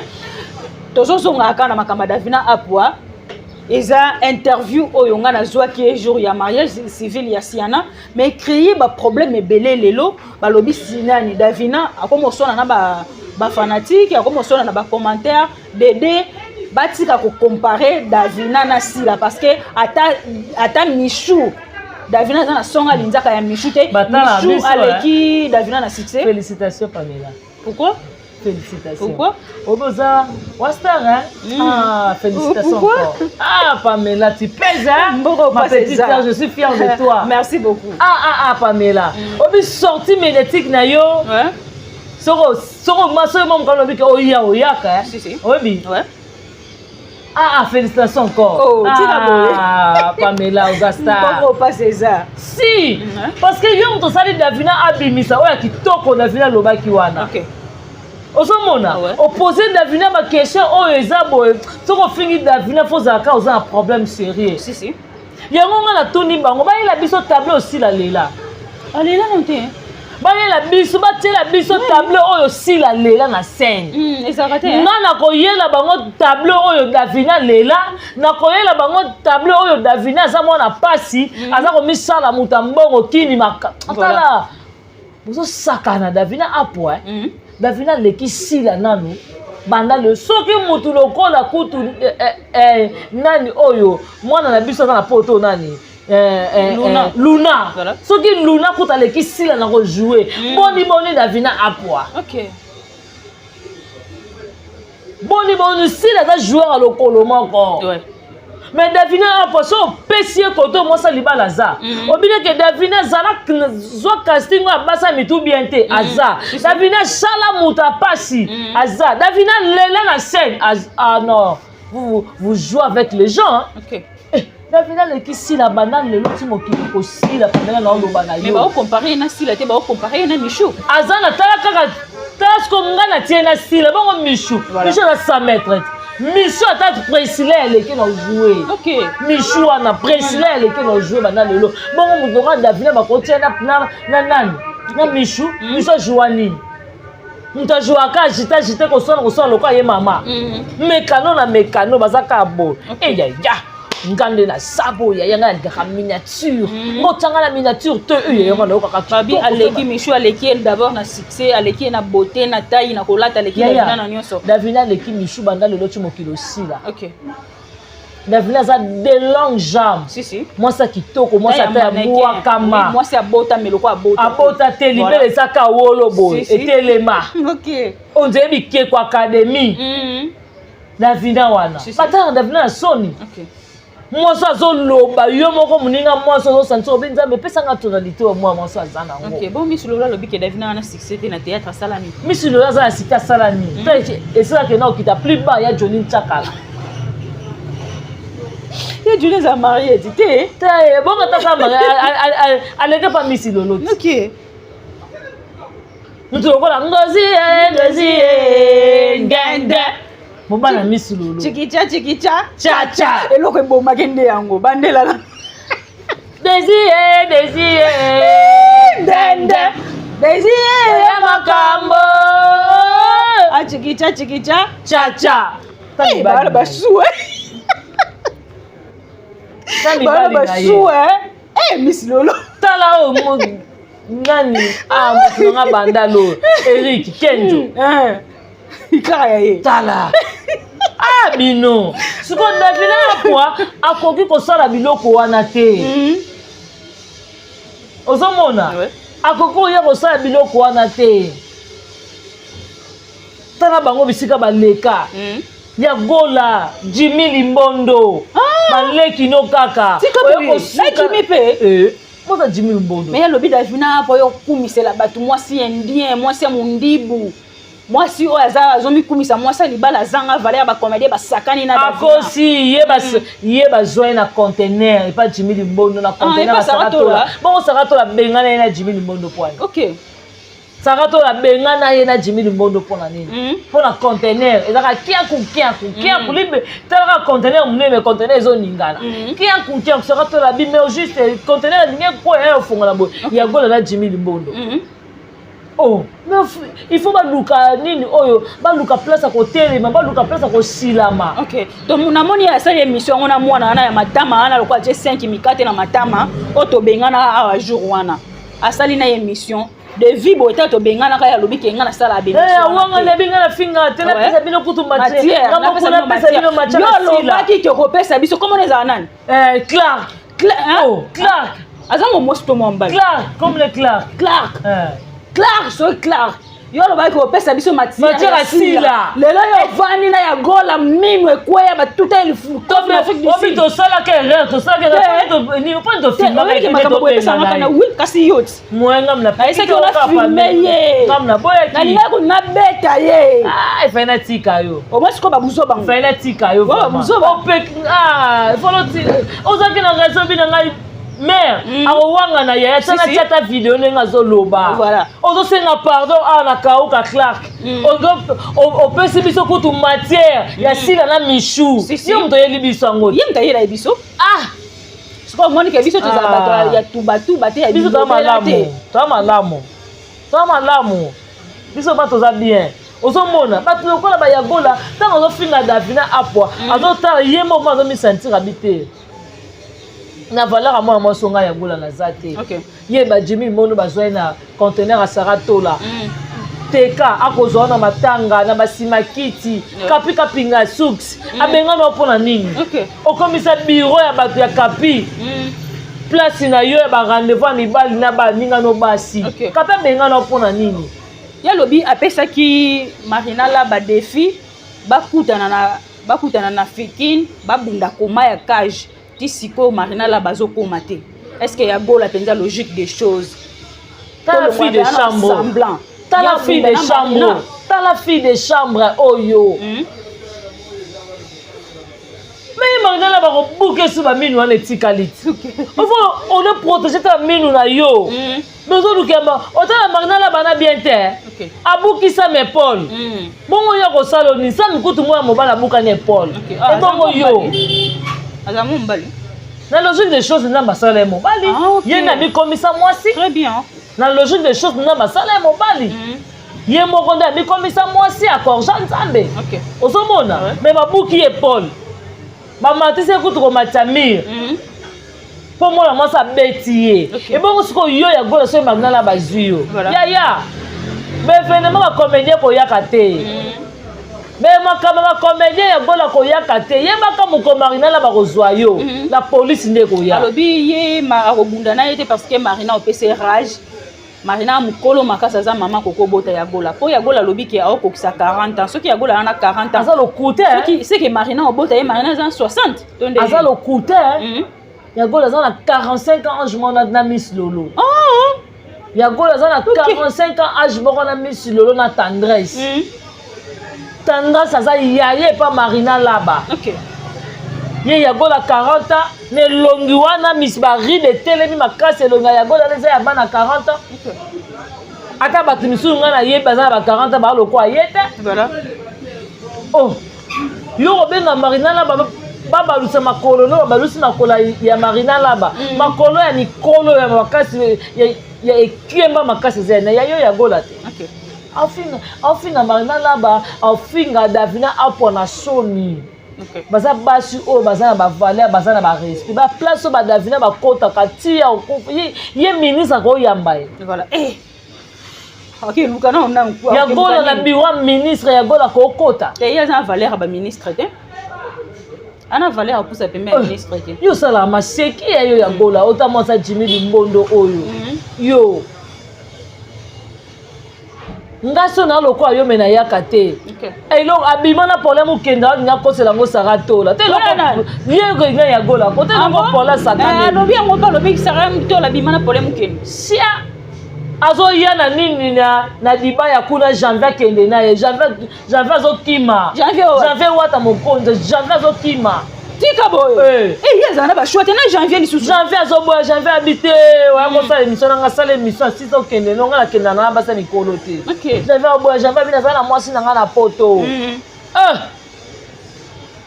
tozozonga kaka na makambo ya Davina Apwa. Eza interview oyo nga nazwaki ye jour ya mariage civil ya Siana, mais créer baproblème ebele. Lelo balobi sinani Davina akoma oswana na bafanatiques, akoma oswana na bacommentaire dede, batika kocompare Davina na Sila, parce que ata Michou, Davina aza na songa linzaka ya Michou te. Michou aleki Davina na succès. Félicitations, Pamela. Pourquoi? Félicitations. Pourquoi? Oboza, Wastar, hein? Ah, félicitations. Pourquoi? Encore. Ah, Pamela, tu pèses, hein? Mboko. Ma petite sœur, je suis fière de toi. Merci beaucoup. Ah, ah, ah, Pamela. Obi sortie médiatique na yo. Soko, soko, ma soeur, mon quand obi oya oyaka, hein? Si, si. Obi. Ouais. Ah, ah, félicitations encore. Oh, ah, Pamela, oza star. Mboko pas César. Si, parce que yo moto osali Davina abimisa oyo ya kitoko Davina alobaki wana. Ozomona, opose Davina baquestion oyo eza boye. Soki ofingi Davina, fo ozalaka oza na problème sérieux. Si, si. Yango nga natuni bango, bayela biso tableau Osila lela. Alela no te. Bayela biso, batiela biso tableau oyo Osila lela na scène. Ezalaka te. Nga nakoyela bango tableau oyo Davina lela, nakoyela bango tableau oyo Davina aza mwana pasi, aza komisala moto ya mbongo kini maka. Tala, bozosakana. Davina apwa, Davina aleki Sila nanu banda le. Soki mutu lokola kutu nani oyo mwana na biso aza na poto, nani, Luna. Luna. Voilà. Soki Luna kutu aleki Sila na kojouer, boni boni Davina apwa? Boni boni Sila aza joueur ya lokolo moko? Mais Davina apwa, so opesi ye kote mwasi libala aza, obineke Davina azala zwa casting oyo abasa mitu bien te, aza. Davina sala moto apasi, aza. Davina lela na scène, ah non, vous, vous jouez avec les gens, hein? Eh, Davina aleki Sila banda lelo ti mokili kosila. Pamela, na oloba na Mais yo. Baocomparer ye na Sila te, baocomparer ye na Michou. Aza na, tala kaka, tala siko ngai na tie na Sila bongo Michou. Michou aza 100 mètre. Michou, ata Priscilla aleki na jouer. Michou wana, Priscilla aleki na jouer banda lelo. Bongo moto nga Davina bakotia na nani? Na Michou. Michou ajoua nini? Moto ajouaka agite agite, koswana koswana lokola ye mama mekano na mekano, baza kaka boye. Eyaya, nga nde na sabo yaya, ngai nalingaka miniature, ngotianga na miniature te. Oyo yanga nayokaka. Babi aleki Michou, aleki ye d'abord na succès, aleki ye na beauté, na taille, na kolata, aleki Davina na nyonso. Davina aleki Michou banda lelo ti mokili osila. Davina aza de longue jambe. Si si. Mwasi ya kitoko, mwasi ata ya bwakama. Mwasi abota meloko abota. Abota te, libele ezaka wolo boye. Si, si. Etelema. Oyo nzela bikeko académie. Davina wana. Si, si. Batala Davina na soni. Mwasi azoloba, yo moko moninga mwasi ozosantisa obe Nzambe epesanga tonalité oyo mwa mwasi aza nango. Ok, bon, Miss Lola alobi ke Davina wana succès te na théâtre, asala nini? Miss Lola aza na site, asala nini? Te, esalaka na okita plus bas ya Johnny Ntsakala. Ye Johnny aza marié ti te. Te, bongo taka mari aleke pa Miss Lolo ti. Mutu lokola Ngozi ye, Ngozi ye ngende, mobala Miss Lolo. Chikicha chikicha. Chacha. Eloko ebomaki nde yango bandelaka. Désiré, Désiré ndende Désiré. Ya makambo. Achikicha chikicha. Chacha. Bana basuwe, bana basuwe. Miss Lolo. Tala oyo nani, ah, moto nanga bandalo, Eric Kenjo. Kaka ya ye. Tala, ah, bino sikoyo Davina apwa akoki kosala biloko wana te. Ozomona, akoki koya kosala biloko wana te. Tala bango bisika baleka ya Gola, Jimi Limbondo, baleki no kaka. Tika boye. Na Jimmy mpe? Moza Jimi Limbondo. Mais alobi Davina po oyo okumisela bato mwasi indien, mwasi ya mondibu, mwasi oyo aza azomikumisa, mwasi ya libala azanga valeur ya bacomédien basakani na Davina. Akosi ye, ye bazwa ye na conteneur epa Jimi Limbondo na conteneur. Epa Saratola. Bongo Saratola bengana ye na Jimi Limbondo pwani. Saratola bengana ye na Jimi Limbondo mpona nini? Mpona conteneur ezalaka kiaku kiaku kiaku libe. Talaka conteneur monene, conteneur ezoningana kiaku kiaku. Saratola bi mais juste conteneur alingi ekoya ya ofongola boye ya Gola na Jimi Limbondo. Oh, mais il faut baluka nini oyo, baluka place ya kotelema, baluka place ya kosilama. Ok, donc namoni asali émission yango na mwana wana ya matama wana, lokola tie 5 mikate na matama oyo tobengana awa jour wana, asali na émission de vie boye. Ta tobenganaka, ye alobi ke nga nasala Wanga nayebi nga na finga te, napesa bino kutu matière, napesa bino matière. Yo alobaki ke kopesa biso komona ezala nani? Clark. Oh, Clark. Aza ngo mwasi to mwa mobali? Clark, comme le Clark. Clark. Clark, soki Clark, yo alobaki kopesa biso matière ya Sila. Lelo yo ovandi na ya Gola, mino ekweya, batuta obi. Tosalaka erreur, tosalaka mpo makambo boyepesangaka na wi, kasi yo ti Nayesaki ona filme ye, nalingaki nabeta ye. Efai natika yo. Omoi sikoyo babuzo bango. Efai natika yo. Babuzo. Ozalaki na raison bi na ngai mare akowanga na yaya tana tiata video ndenge azoloba. Ozosenga pardon awa na Kauka Clark, opesi biso kutu matière ya Sila na Michou. Yo moto oyeli biso yango. Ye moto ayela ye biso. Ah. Sikoyo omoni ke biso tozala bato ya tubatuba te, ya biso toza bilobela te. Malamu, toza malamu, toza malamu. Biso ba toza bien. Ozomona bato lokola bayagola, ntango azofinga Davina Apwa, azotala ye moko, azomisentir abi te na valeur ya mwana mwasi. Onga Yagola naza te. Ye bajimi mono bazwa ye na conteneur ya Sara Tola. Teka akozwa wana matanga na basima kiti. Kapi kapinga suks abengani wa mpona nini? Okomisa bureau ya bato ya Kapi place na yo ya barendez-vous ya mibali na baninga no basi. Kapi abengani wa mpona nini? Ye alobi apesaki Marina la badéfi, bakutana na Fikine, babunda koma ya cage. Ti sikoyo Marina la bazokóma te. Est ce que ya Gola mpenza, logique des choses? Tala fille de chambre. Semblant. Tala fille de chambre, tala fille de chambre oyo. Me Marina la bakobuka esu baminu wana etikali ti ofo ono protéger te baminu na yo. Mais ozolukema otala Marina la bana bien te. Abukisa ma épaule. Bongo yo akosala oni sa mikutu mwana mobali abukani épaule. Ebongo yo? Aza mo mobali. Na logique des choses, nzambe asala ye mobali. Ah, ok. Ye nde amikomisa mwasi. Très bien. Na logique des choses, nzambe asala ye mobali. Ye moko nde amikomisa mwasi akorja Nzambe. Ozomona? Mais babuki épaule, bamatisi ye kutu komatisa mire mpo mwana mwasi abeti ye. Ebongo sikoyo yo ya Gola, soki Marina na bazwi yo? Yaya, baévénement bacomédien koyaka te. Me makambo ya bacomédien ya Gola koyaka te. Yebaka moko Marina na bakozwa yo na polisi nde koya. Alobi ye akobunda na ye te parce que Marina opesa ye rage. Marina mokolo makasi, aza mama kokobota ya Gola, mpo ya Gola alobi ke aokokisa 40 ans. Soki ya Gola wana 40 ans, Aza lokute. Soki seke Marina obota ye, Marina aza 60 to nde? Aza lokute. Ya Gola aza na 45 ans, âge moko na Miss Lolo. Ya Gola aza na 45 ans, âge moko na Miss Lolo na Tendresse. Tendresse aza yaye epa Marina Laba. Ye Yagola 40 ans na elongi wana, miss baride etelemi makasi. Elongi ya Yagola wana eza ya bana 40 ans. Ata bato misusu ngai nayebi baza na ba 40 ans, baa lokwa ye te. Oh, yo kobenga Marina Laba babalusa makolo no, babalusi makolo ya Marina Laba. Makolo ya mikolo ya makasi ya ekemba makasi eza na ya yo ya Gola te. Afinga, afinga Marina Laba, afinga Davina Apwa na soni. Baza basi oyo baza na bavaleur, baza na barespect. Baplace oyo badavina bakɔtaka ti ya okufa ye ministre akoyamba ye. Voilà. Eh. Ok, luka na ona. Ya Gola na bureau ya ministre, ya Gola kokota? Te, ye aza na valeur ya baministre te. Ana valeur apusa pembe ya ministre te. Yo osalaka maseki ya yo ya Gola, ota mwasa Jimi Limbondo oyo. Yo nga so na lokola yo me nayaka te. Eloko abima na problème, okende alingi akosela yango Sara Tola te. Wana Ye nga ya Gola kote eloko pole Satana. Alobi yango mpe, alobi Sara Tola abima na problème, okende. Sia azoya na nini na libaya kuna. Janvier akende na ye, Janvier, Janvier azokima. Janvier oyo? Janvier wata mokonzi, Janvier azokima. Tika boye. Eh. Ye azala na bashwa te na Janvier lisusu. Janvier azoboya. Janvier abi te, oya kosala émission nanga, asala émission asisa, okende no, nga nakenda na basa mikolo te. Janvier aboya. Janvier abi naza na mwasi na nga na poto. Eh!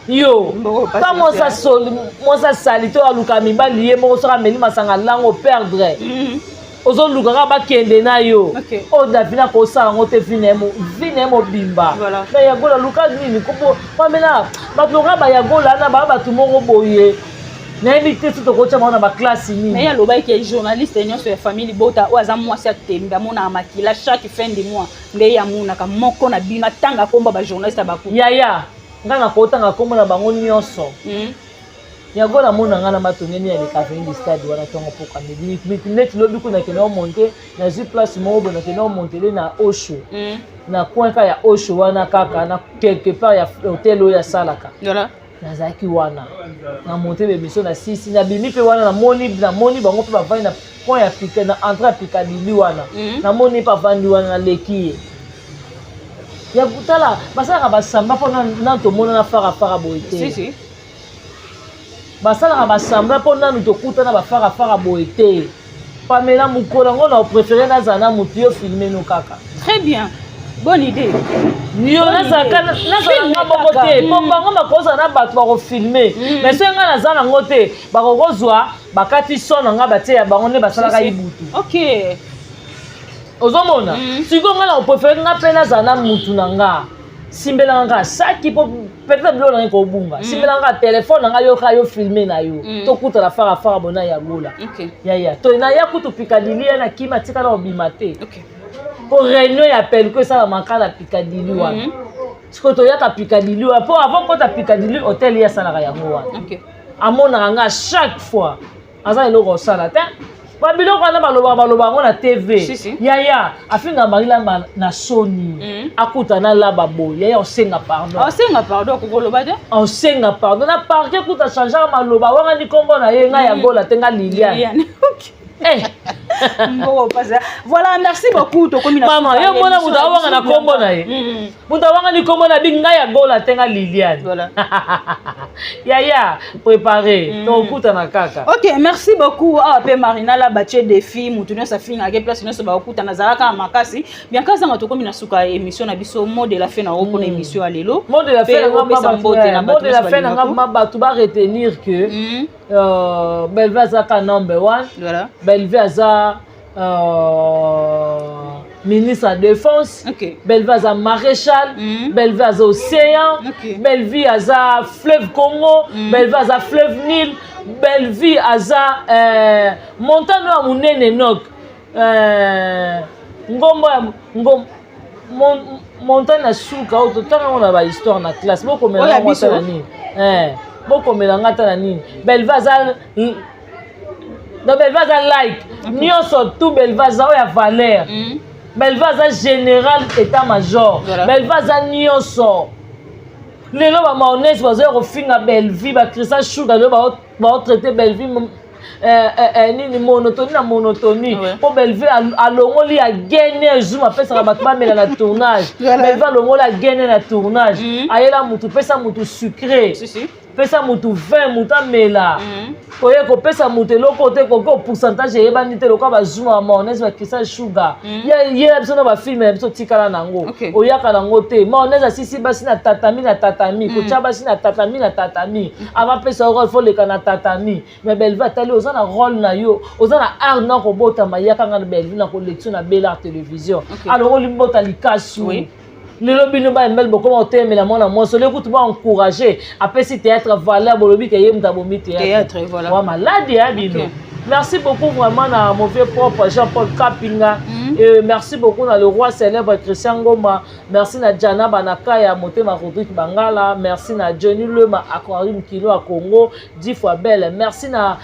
Yo Mboko pasi ta mwasi te. asoli, mwasi asali te, aluka mibali ye moko. Soki ameli masanga lango perdre, ozoluka kaka bakende na yo. Oyo Davina akosala yango te, vi na ye mobimba. Na Yagola luka nini kopo pamela bato lokola bayagola na baa bato moko boye, nayebi te so tokotya bango na baklasse Mais ye nini. alobaki ke journaliste nyonso ya famille libota oyo aza mwasi ya tembe amonaka makila chaque fin du mois, nde ye amonaka moko na bino atanga komba bajournaliste ya baku. Yaya, ngai nakotanga nkombo na bango nyonso. Yango namona ngai na matongeni ya leka avenue du stade wana ntongo poka midi neti lobi kuna nakende omonte, nazwi place moko boye, nakende omontele na Osho, na coin ka ya Osho wana kaka na quelque part ya hotel oyo asalaka. Nazalaki wana na monte bémission na sisi, nabimi mpe wana, namoni bango mpe bavandi na coin ya pika, na entrée ya Pikadili wana. Namoni mpe avandi wana, naleki ye ya kotala. Basalaka basamba mpo nanu tomonana farafara boye te. Si si. Basalaka basambla mpo nanu tokutana bafarafara boye te. Pamela, mokolo yango na opréféré nazala na motu yo filme no kaka. Très bien. Bonne idée. Yo nazalaka nazala moko te, mpo bango bakozala na bato bakofilme, mais soki ngai naza nango te, bakokozwa bakati son na ngai, batie ya bango nde basalaka ibutu. Ozomona, sikoyo ngai na kopréférer nga mpe nazala na mutu na nga, simbelanga kaka saki, mpo peut-être biloko na ngai kobunga, simbelanga kaka telefone na ngai, yoka yo filme na yo, tokutana farafara bona ya Gola. Yaya to naya kutu Pikadili ya na kima tikala kobima te, mpo réunion ya pelko esalamaka na Pikadili wana. Sikoyo toyaka Pikadili wana, mpo avant kota Pikadili hotel, ye asalaka yango wana. Amonaka nga chaque fois, aza eloko kosala te. Babiloko wana balobaka, baloba yango na TV. Si, si. Yaya afinga Marilamba na soni, akuta na laba boye, yaya osenga pardon. Osenga pardon, akokoloba te. Osenga pardon na parquet, kuta changeaka maloba wanga ni nkombo na ye, ngai ya Gola te, nga Liliane. Liliane. Eh. Mboko pasa. Voilà, merci beaucoup. Tokomi na mama yo mona moto awanga na nkombo na ye, moto awanga ni nkombo na bi, ngai ya Gola te, nga Liliane. Yaya préparé, tokutana kaka. Ok, merci beaucoup. Awa mpe Marina la batie défi, motu nyonso afingaka place nyonso bakokutana, azalaka na makasi. Bianca Zanga, tokomi na suka ya émission na biso. Mot de la fin na mpona émission ya lelo. Mot de la fin Mpe na nga, opesa mbote na mot bato de la nyonso fin na nga, balingako. ma bato baretenir que Bellevue azaka number one. Bellevue aza ministre ya défense. Bellevue aza maréchal. Bellevue aza océan. Bellevue aza fleuve Congo. Bellevue aza fleuve Nil. Bellevue aza montagne oyo ya monene nok ngombo ya montagne ya suka oyo totanga ngo na bahistoire na classe. Bokomela Oyo ya ngo ata biso? na nini. Bokomela nga ata na nini. Bellevue aza, donc Bellevue aza like nyonso tout. Bellevue aza oyo ya valeur. Bellevue aza général état major. Bellevue aza nyonso. Lelo bamayonnaise bazoya kofinga Bellevue, bachristien Shuga lelo baotraite Bellevue nini, monotonie na monotonie, mpo Bellevue alongoli ya gene zoom apesaka bato bamela na tournage. Bellevue alongoli ya gene na tournage, ayela mutu, pesa mutu sucré, Si, si. pesa mutu vin, mutu amela. Koye kopesa mutu eloko te, koki pourcentage eyebani te, lokola bazuma ba mayonnaise, bakisa sugar. Yela biso na bafilme na biso, tikala nango. Oyaka nango te. Mayonnaise asisi basi na tatami na tatami, kotia basi na tatami na tatami avant pesa rôle, faut leka na tatami. Mais Bellevue atali, oza na rôle na yo, oza na art na kobotama, yaka nga na Bellevue na collection na Bel Art Télévision. Alongoli mbota likasu. Lelo bino bayembeli, bokoma kotelemela mwana mwasi ole kutu baencourage, apesi théâtre valeur, bolobi ke ye moto abomi théâtre. Théâtre, voilà. Wa maladi ya bino. Merci beaucoup vraiment na mauvais propre Jean-Paul Kapinga. Et merci beaucoup na le roi célèbre Christian Ngoma. Merci na Jana Banakaya Motema Rodrigue Bangala. Merci na Johnny Lema Aquarium Kilo à Congo, 10 fois belle. Merci na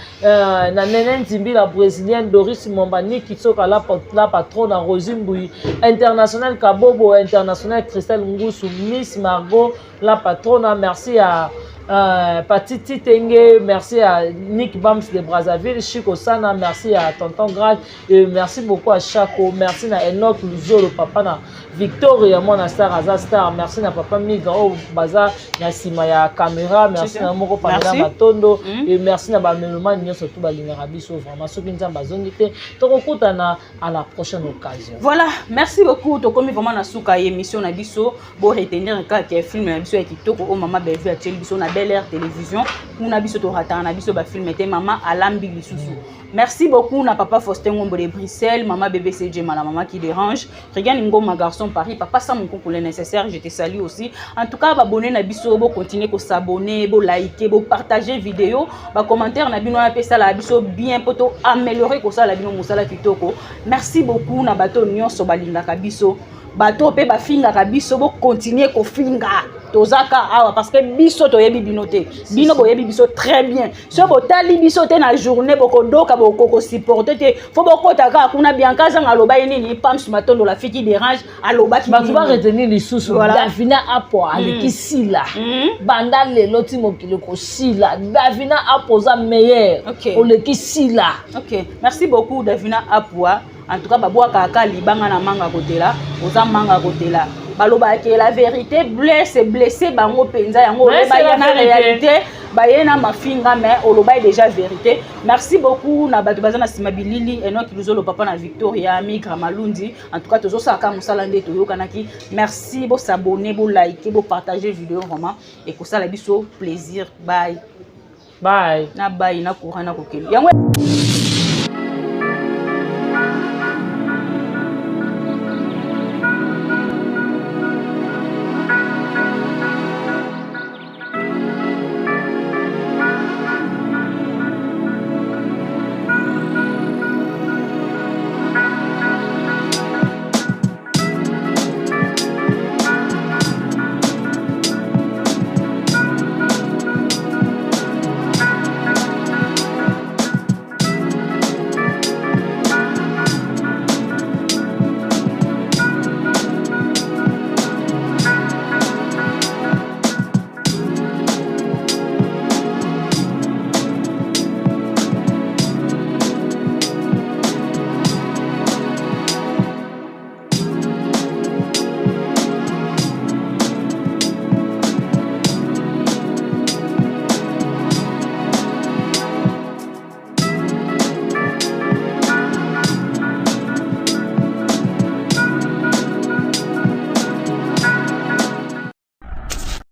Nene Nzimbi la brésilienne, Doris Mombani Kitsoka la patronne, na Rosie Mboui, International Kabobo, International Christelle Ngoussou, Miss Margot la patronne. Merci à Patiti Tenge, merci à Nick Bams de Brazzaville, Chico Sana, merci à Tonton Grad, et merci beaucoup à Chaco, merci à Enoch Luzolo, papa na Victoria, mwana star, Aza Star, merci na papa Miga, oh, Baza, na sima ya caméra, merci na moko Pamela Matondo, et merci na ba mélomane nyonso tout balingaka biso vraiment, soki Nzambe azongi te, tokokutana à la prochaine occasion. Voilà, merci beaucoup. Tokomi vraiment na suka ya émission na biso. Bo retenir kaka film na biso ya kitoko oyo mama Bellevue atieli biso na Bel Air Télévision. Kuna biso torataka na biso bafilme te, mama alambi lisusu. Merci beaucoup na papa Faustin Ngombo de Bruxelles, mama BBC Jema, la maman qui dérange, Regan Ngoma garçon Paris, papa Sam Nkunku le nécessaire, je te salue aussi. En tout cas, abonné na biso, bo continuer ko s'abonner, bo liker, bo partager vidéo, ba commentaire na bino apesa la biso bien po to améliorer ko sala bino musala kitoko. Merci beaucoup na bato nyonso balingaka biso. Bato mpe bafingaka biso, bokontinue kofinga, tozaka awa parce que biso toyebi bino te, bino boyebi biso très bien. So botali biso te na journée, bokodoka, bokokosupporte te, fo bokota kaka kuna. Bianca Zanga aloba ye nini? Pams Matondo la fille qui dérange alobaki Bato nini? Baretenir lisusu Davina Apo aleki Sila. Banda lelo ti mokili kosila, Davina Apo oza meilleur. Oleki Sila. Ok, merci beaucoup Davina Apua. En tout cas, babwakaka kaka libanga na manga kotela, oza manga kotela. Balobaka la vérité blesse, blesse bango mpenza yango. Mais c'est oyeba la na vérité. Réalité. Baye na mafinga, mais olobai déjà vérité. Merci beaucoup na bato baza na nsima bilili, Enoki Luzolo, papa na Victoria Migra Malundi. En tout cas, tozosalaka mosala nde toyokanaki. Merci, bos'abonner, bolike, bopartage vidéo, vraiment ekosala biso plaisir. Bye. Bye. Na bye na courant na kokende yango.